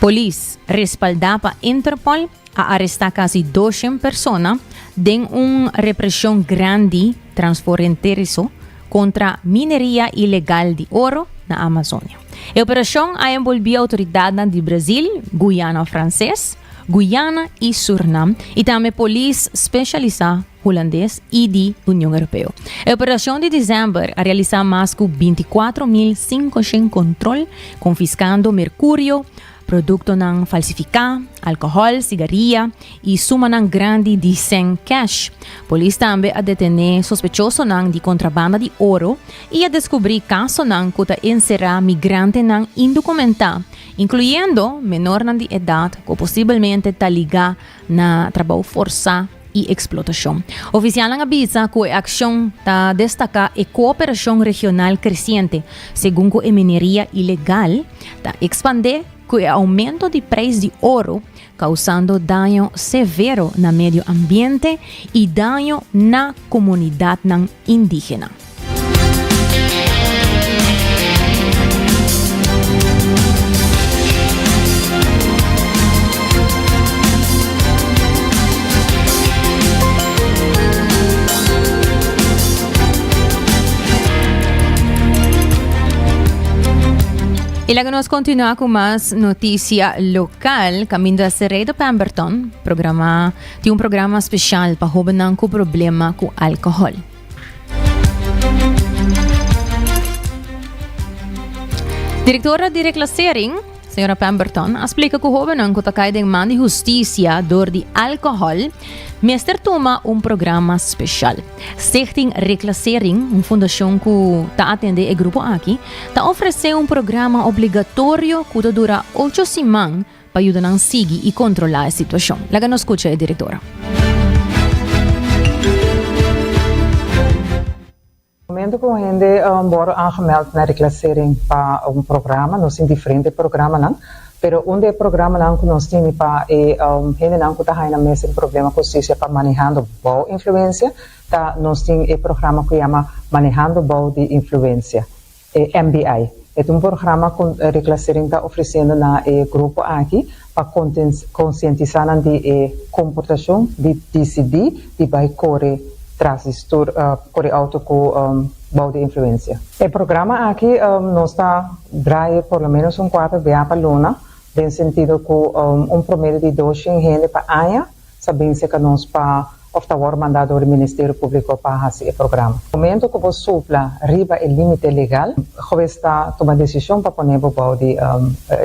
Polis respaldá pa Interpol A arestá kasi doshen persona den un represhon grandi transforenteriso kontra mineria ilegal di oro na Amazonia. E operashon a enbolbí outoridatnan di Brazil, Guyana Franses, Guyana i Surnam i tambe polis speshalisá hulandes i di Union Europeo. E operashon di desèmber a realisá mas ku 24.500 kontrol, konfiskando merkurio, Produktonan falsifiká, alkohòl, sigaria i sumanan grandi di sèn kèsh. Polis tambe a detené sospechosonan di kontrabanda di oro i a deskubrí kasonan ku ta enserá migrantenan indokumentá, inkluyendo menornan di edat ku posibelmente ta ligá na trabou forsá. i eksplotashon. Ofisialnan a bisa ku e akshon ta destaká e kooperashon regional kresiente, segun ku e mineria ilegal ta ekspandé ku e oumento di preis di oro, kausando daño severo na medio ambiente i daño na komunidatnan indígena. Y laga nos continua cu mas noticia local. Caminda Seredo Pemberton programa, tin un programa special pa hobennan cu problema cu alcohol. Directora di reclassering, señora Pemberton, a splica cu hobennan cu ta cay den man di husticia door di alcohol mester tuma un programa special. Stichting Reclassering, un fundacion cu ta atende e grupo aki, ta ofrece un programa obligatorio cu ta dura ocho siman pa yuda nan sigui y controla e situacion. Laga nos scucha e directora. Momento cu un hende worde aangemeld na reclassering pa un programa, nos tin diferente programanan, pero un di e programanan cu nos tini pa e hendenan cu ta haya nan mes den problema cu husticia pa manehando bou influencia, ta nos tin e programa cu yama Manehando Bou di Influencia. E MBI. E ta un programa ku Reclassering ta ofresiendo na e grupo aki pa konsientisá nan di e komportashon di disidí di bai kore tras di stur, kore outo ku bou di influensia. E programa aki nos ta draai por lo ménos un kuater bia pa luna, den sentido ku un promedio di doshen hende pa aña sa bin serka nos pa of ta wòrdu mandá dor di Ministerio Públiko pa hasi e programa. Momento ku bo supla riba e límite legal, hues ta tuma desishon pa pone bo bou di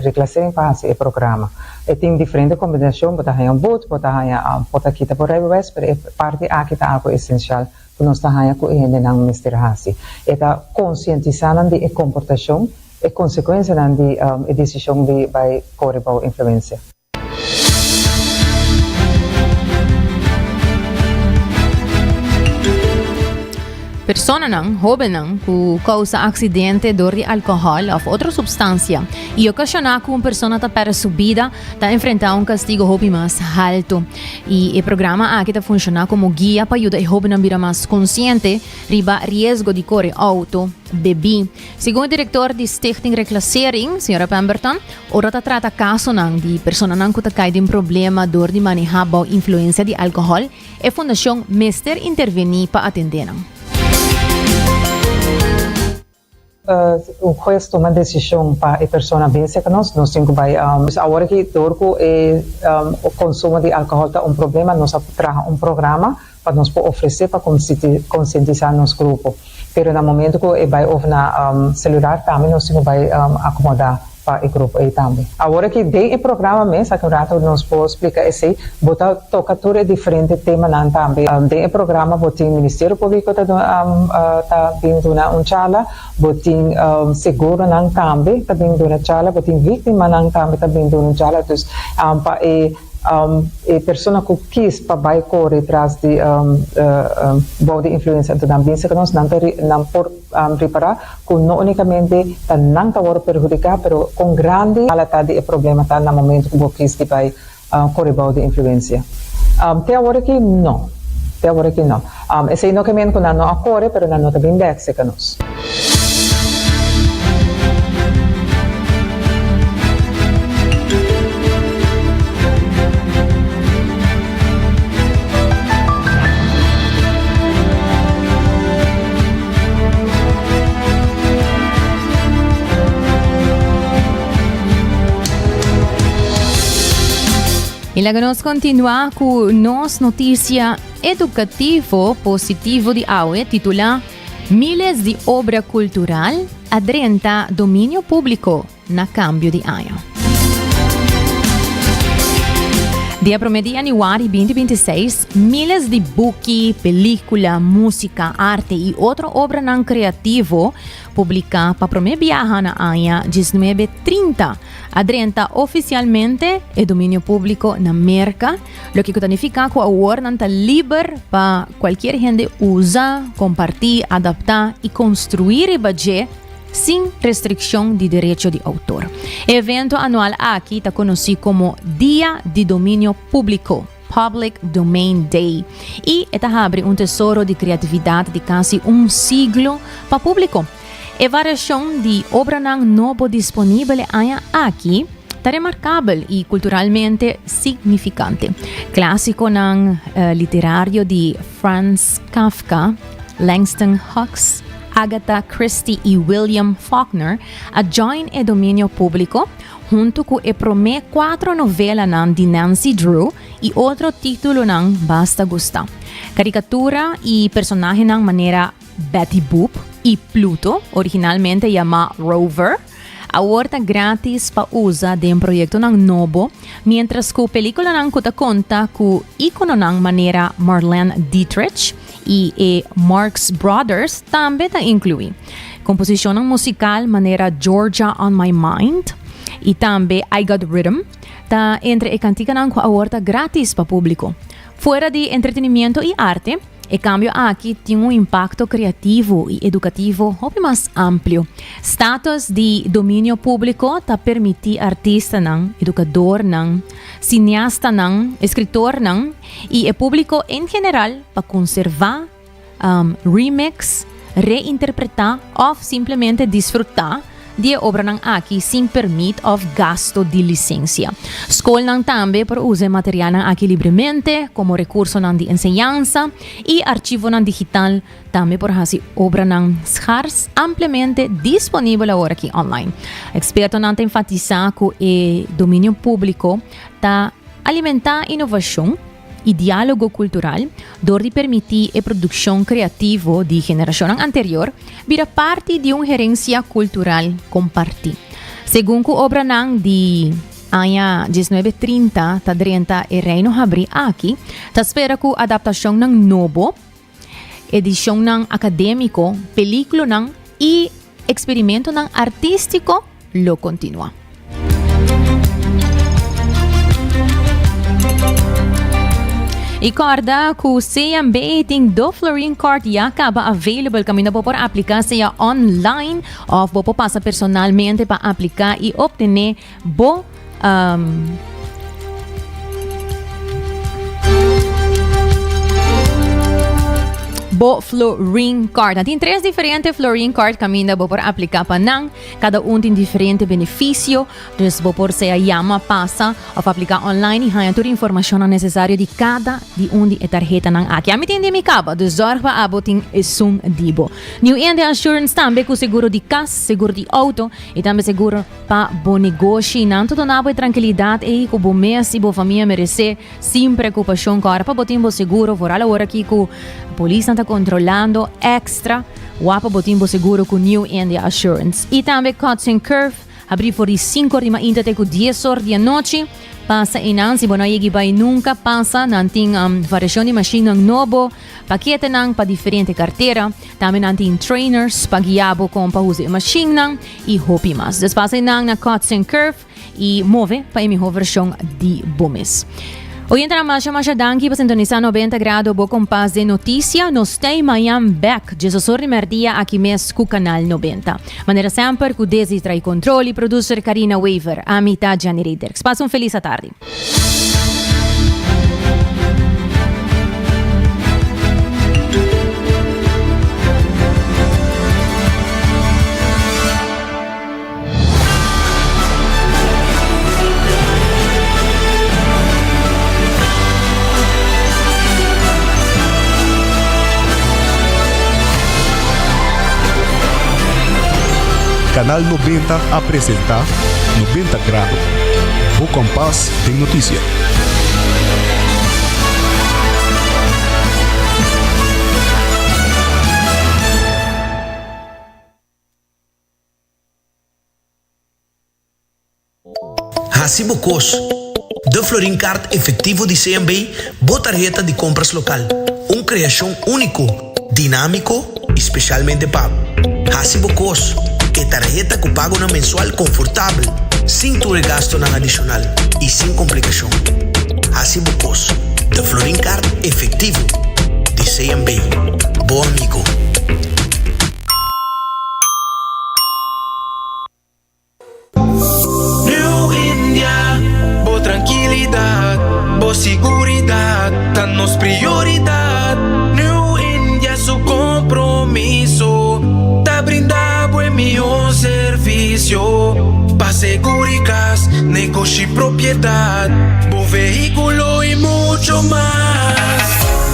reklasering pa hasi e programa. E tin diferente kombinashon, bo ta haña un but, bo ta haña por ta kita bo rijbewijs, pero e parti aki ta algu esensial ku nos ta haña ku e hendenan mester hasi. E ta konsientisá nan di e komportashon, e konsekuensianan di e desishon di bai kore bou influensia. Personanan, hóbennan, ku kousa aksidente dor di alkohòl òf otro supstansia i okashoná ku un persona ta pèrdè su bida, ta enfrentá un kastigo hopi mas haltu. I e programa aki ta funshoná komo guia pa yuda e hóbennan bira mas konsiente riba riesgo di kore outo bebí. Segun e direktor di Stichting Reclassering, señora Pemberton, Ora ta trata kasonan di personanan ku ta kai den problema dor di manehá bou influensia di alkohòl, e fundashon mester intervení pa atendé nan. Un hues tuma desishon pa e persona bin serka nos, nos tin ku bai. Awor aki dor ku e konsumo di alkohòl ta un problema, nos a traha un programa pa nos por ofresé pa konsientisá nos grupo. Pero na momento ku e bai over na selular tambe nos tin ku bai akomodá pa e grupo ei tambe. Awor aki den e programa mes, aki un rato nos por splika esei, bo ta toka tur e diferente temanan tambe. Den e programa bo tin Ministerio Publiko ta ta bin duna un charla, bo tin seguronan tambe ta bin duna charla, bo tin víktimanan tambe ta bin duna un charla. Dus pa e E persona ku kis pa bai kore tras di bou di influensia anto nan bin serka nos, nan ta nan por ripará ku no únikamente ta nan ta wòrdu perhudiká pero kon grandi ala ta di e problema ta na momentu ku bo kis di bai kore bou di influensia. Te awor aki no. Te awor aki no. Esei no ke men ku nan no a kore pero nan no ta bin bèk serka nos. Y laga nos continua cu nos noticia educativo positivo di awe titula Miles di obra cultural a drenta dominio publico na cambio di aña. Dia promé di yanüari 2026, miles di buki, pelíkula, músika, arte i otro obranan kreativo publiká pa promé biaha na aña 1930 a drenta ofisialmente e dominio públiko na Merka, loke ku ta nifiká ku awor nan ta liber pa kualkier hende usa, kompartí, adaptá i konstruí riba dje sin restrikshon di derecho di outor. E evento anual aki ta konosí komo Dia di Dominio Públiko, Public Domain Day, i e ta habri un tesoro di kreatividat di kasi un siglo pa públiko. E variashon di obranan nobo disponibel e aña aki ta remarkabel i kulturalmente signifikante. Klásikonan literario di Franz Kafka, Langston Hughes, Agatha Christie i William Faulkner a join e dominio públiko huntu ku e promé kuatro novelanan di Nancy Drew i otro títulonan basta gustá. Karikatura i personahenan manera Betty Boop i Pluto, originalmente yamá Rover, awor ta grátis pa usa den proyektonan nobo, miéntras ku pelíkulanan ku ta konta ku íkononan manera Marlene Dietrich i e Marx Brothers tambe ta inkluí. Komposishonnan musikal manera Georgia on My Mind i tambe I Got Rhythm ta entre e kantikanan ku awor ta grátis pa públiko. Fuera di entretenimiento i arte, E kambio aki tin un impakto kreativo i edukativo hopi mas amplio. Status di dominio públiko ta permití artistanan, edukadornan, sineastanan, eskritornan i e públiko en general pa konservá, remix, reinterpretá òf simplemente disfrutá di e obranan aki sin permit òf gasto di lisensia. Skolnan tambe por usa e materialnan aki libremente komo rekursonan di enseñansa i archivonan digital tambe por hasi obranan skars ampliamente disponibel aworaki online. Ekspertonan ta enfatisá ku e dominio públiko ta alimentá inovashon, i diálogo kultural dor di permití e produkshon kreativo di generashonnan anterior bira parti di un herensia kultural kompartí. Segun ku obranan di aña 1930 ta drenta e Reino Habrí aki, ta spera ku adaptashonnan nobo, edishonnan akadémiko, pelíkulonan i eksperimentonan artístiko lo kontinuá. I kòrda ku CMB tin do Florin Card ya kaba available kaminda bo por apliká sea online òf bo por pasa personalmente pa apliká i optené bo um, bo Florin Card. Nan tin tres diferente Florin Card kaminda bo por apliká pa nan. Kada un tin diferente benefisio. Dus bo por sea yama, pasa of apliká online i haña tur informashonnan nesesario di kada di un di e tarhetanan aki. Ami tin di mi kaba, dus zorg pa abo tin esun di bo. New India Assurance tambe ku seguro di kas, seguro di outo i tambe seguro Pa bo negoshi, nan ta duna bo e trankilidat ei ku bo mes i bo famia meresé sin preokupashon. Ku ora pa bo tin bo seguro, foral awor aki ku polisnan ta kontrolando èkstra, wak pa bo tin bo seguro ku New India Assurance. I tambe Cuts and Curve, habrí for di sinku or di mainta te ku dies or di anochi. Pasa einan, si bo no a yegi bai nunka, pasa, nan tin variashon di mashinnan nobo. Paketenan pa diferente kartera. Tambe nan tin trainers pa guia bo kon pa usa e mashinnan i hopi mas. Dus pasa einan na Cuts and Curve i move pa e miho vershon di bo mes. Oyentenan masha masha danki pa sintonisa 90 Grado bo kompas den notisia. Nos tei mañan bek djesosor di merdia aki mes ku Kanal 90. Manera semper ku Desi trai kontrol i producer Karina Wever. Ami ta Jenny Rederks. Pasa un felis atardi. Canal 90 a presenta 90 Grado. Bo kompas den notisia. Hasi bo kos. De Florin Card efectivo di CMB, bo tarheta di compras local. Un creacion unico, dinamico y specialmente pa bo. Haci bo cos, e tarheta cu pagonan mensual confortabel, sin tur e gastonan adicional y sin complicacion. Haci bo cos, De Florin Card efectivo di CMB, bo amigo. New India, bo trankilidat, bo siguridat ta nos prioridat. New India su kompromiso ta brinda bo e mihó servisio pa seguri kas, negoshi, propiedat, bo vehíkulo i mucho mas.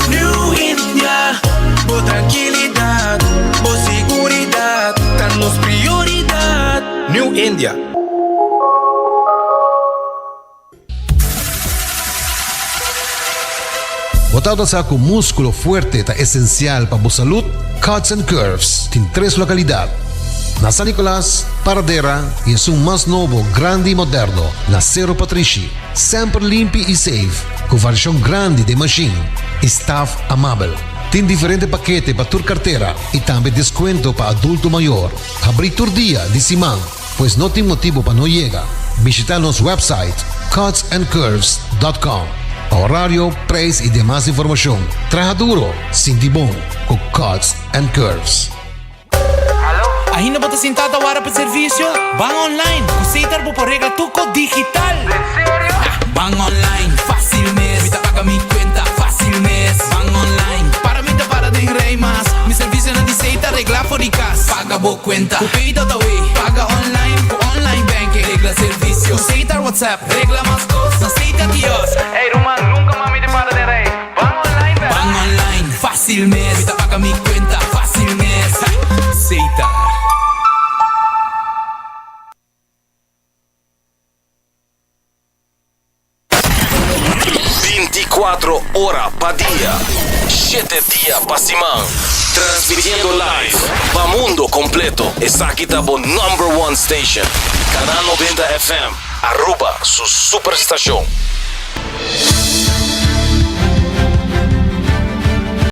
New India, bo trankilidat, bo siguridat ta nos prioridat. New India. Bo tabata sa cu musculo fuerte ta esencial pa bo salud? Cuts and Curves tin tres localidad, na San Nicolas, Paradera y esun mas nobo, grandi y moderno, na Cerro Patrishi. Semper limpi y safe, cu variacion grandi den machine y staff amabel. Tin diferente pakete pa tur cartera y tambe descuento pa adulto mayor. Habrí tur dia di siman, pues no tin motibu pa no yega. Bishitá nos website cutsandcurves.com pa horario, prijs i demas informashon. Traha duro, sinti bon ku Cuts and Curves. Ainda bo ta sintá ta wara pa servisio? Ban online! Ku Setar bo por regla tur kos digital! Ban online, fácil mes. Mi ta paga mi cuenta, fácil mes. Ban online, para mi ta para den rij mas. Mi servicionan di Setar regla for di cas. Paga bo cuenta, cu Pay.aw. Paga online, cu online banking. Regla servicio, cu Setar WhatsApp. Regla mas cos, na Setar kiosk. Ey ruman, nunca mas mi ta para den rij. Ban online, bera. Ban online, fácil mes. Mi ta paga mi cuenta, fácil mes. Setar. 24 ora pa dia, shete dia pa siman. Transmitiendo live pa mundo completo. Esaki ta bo number one station. Canal 90 FM, Aruba su superstacion.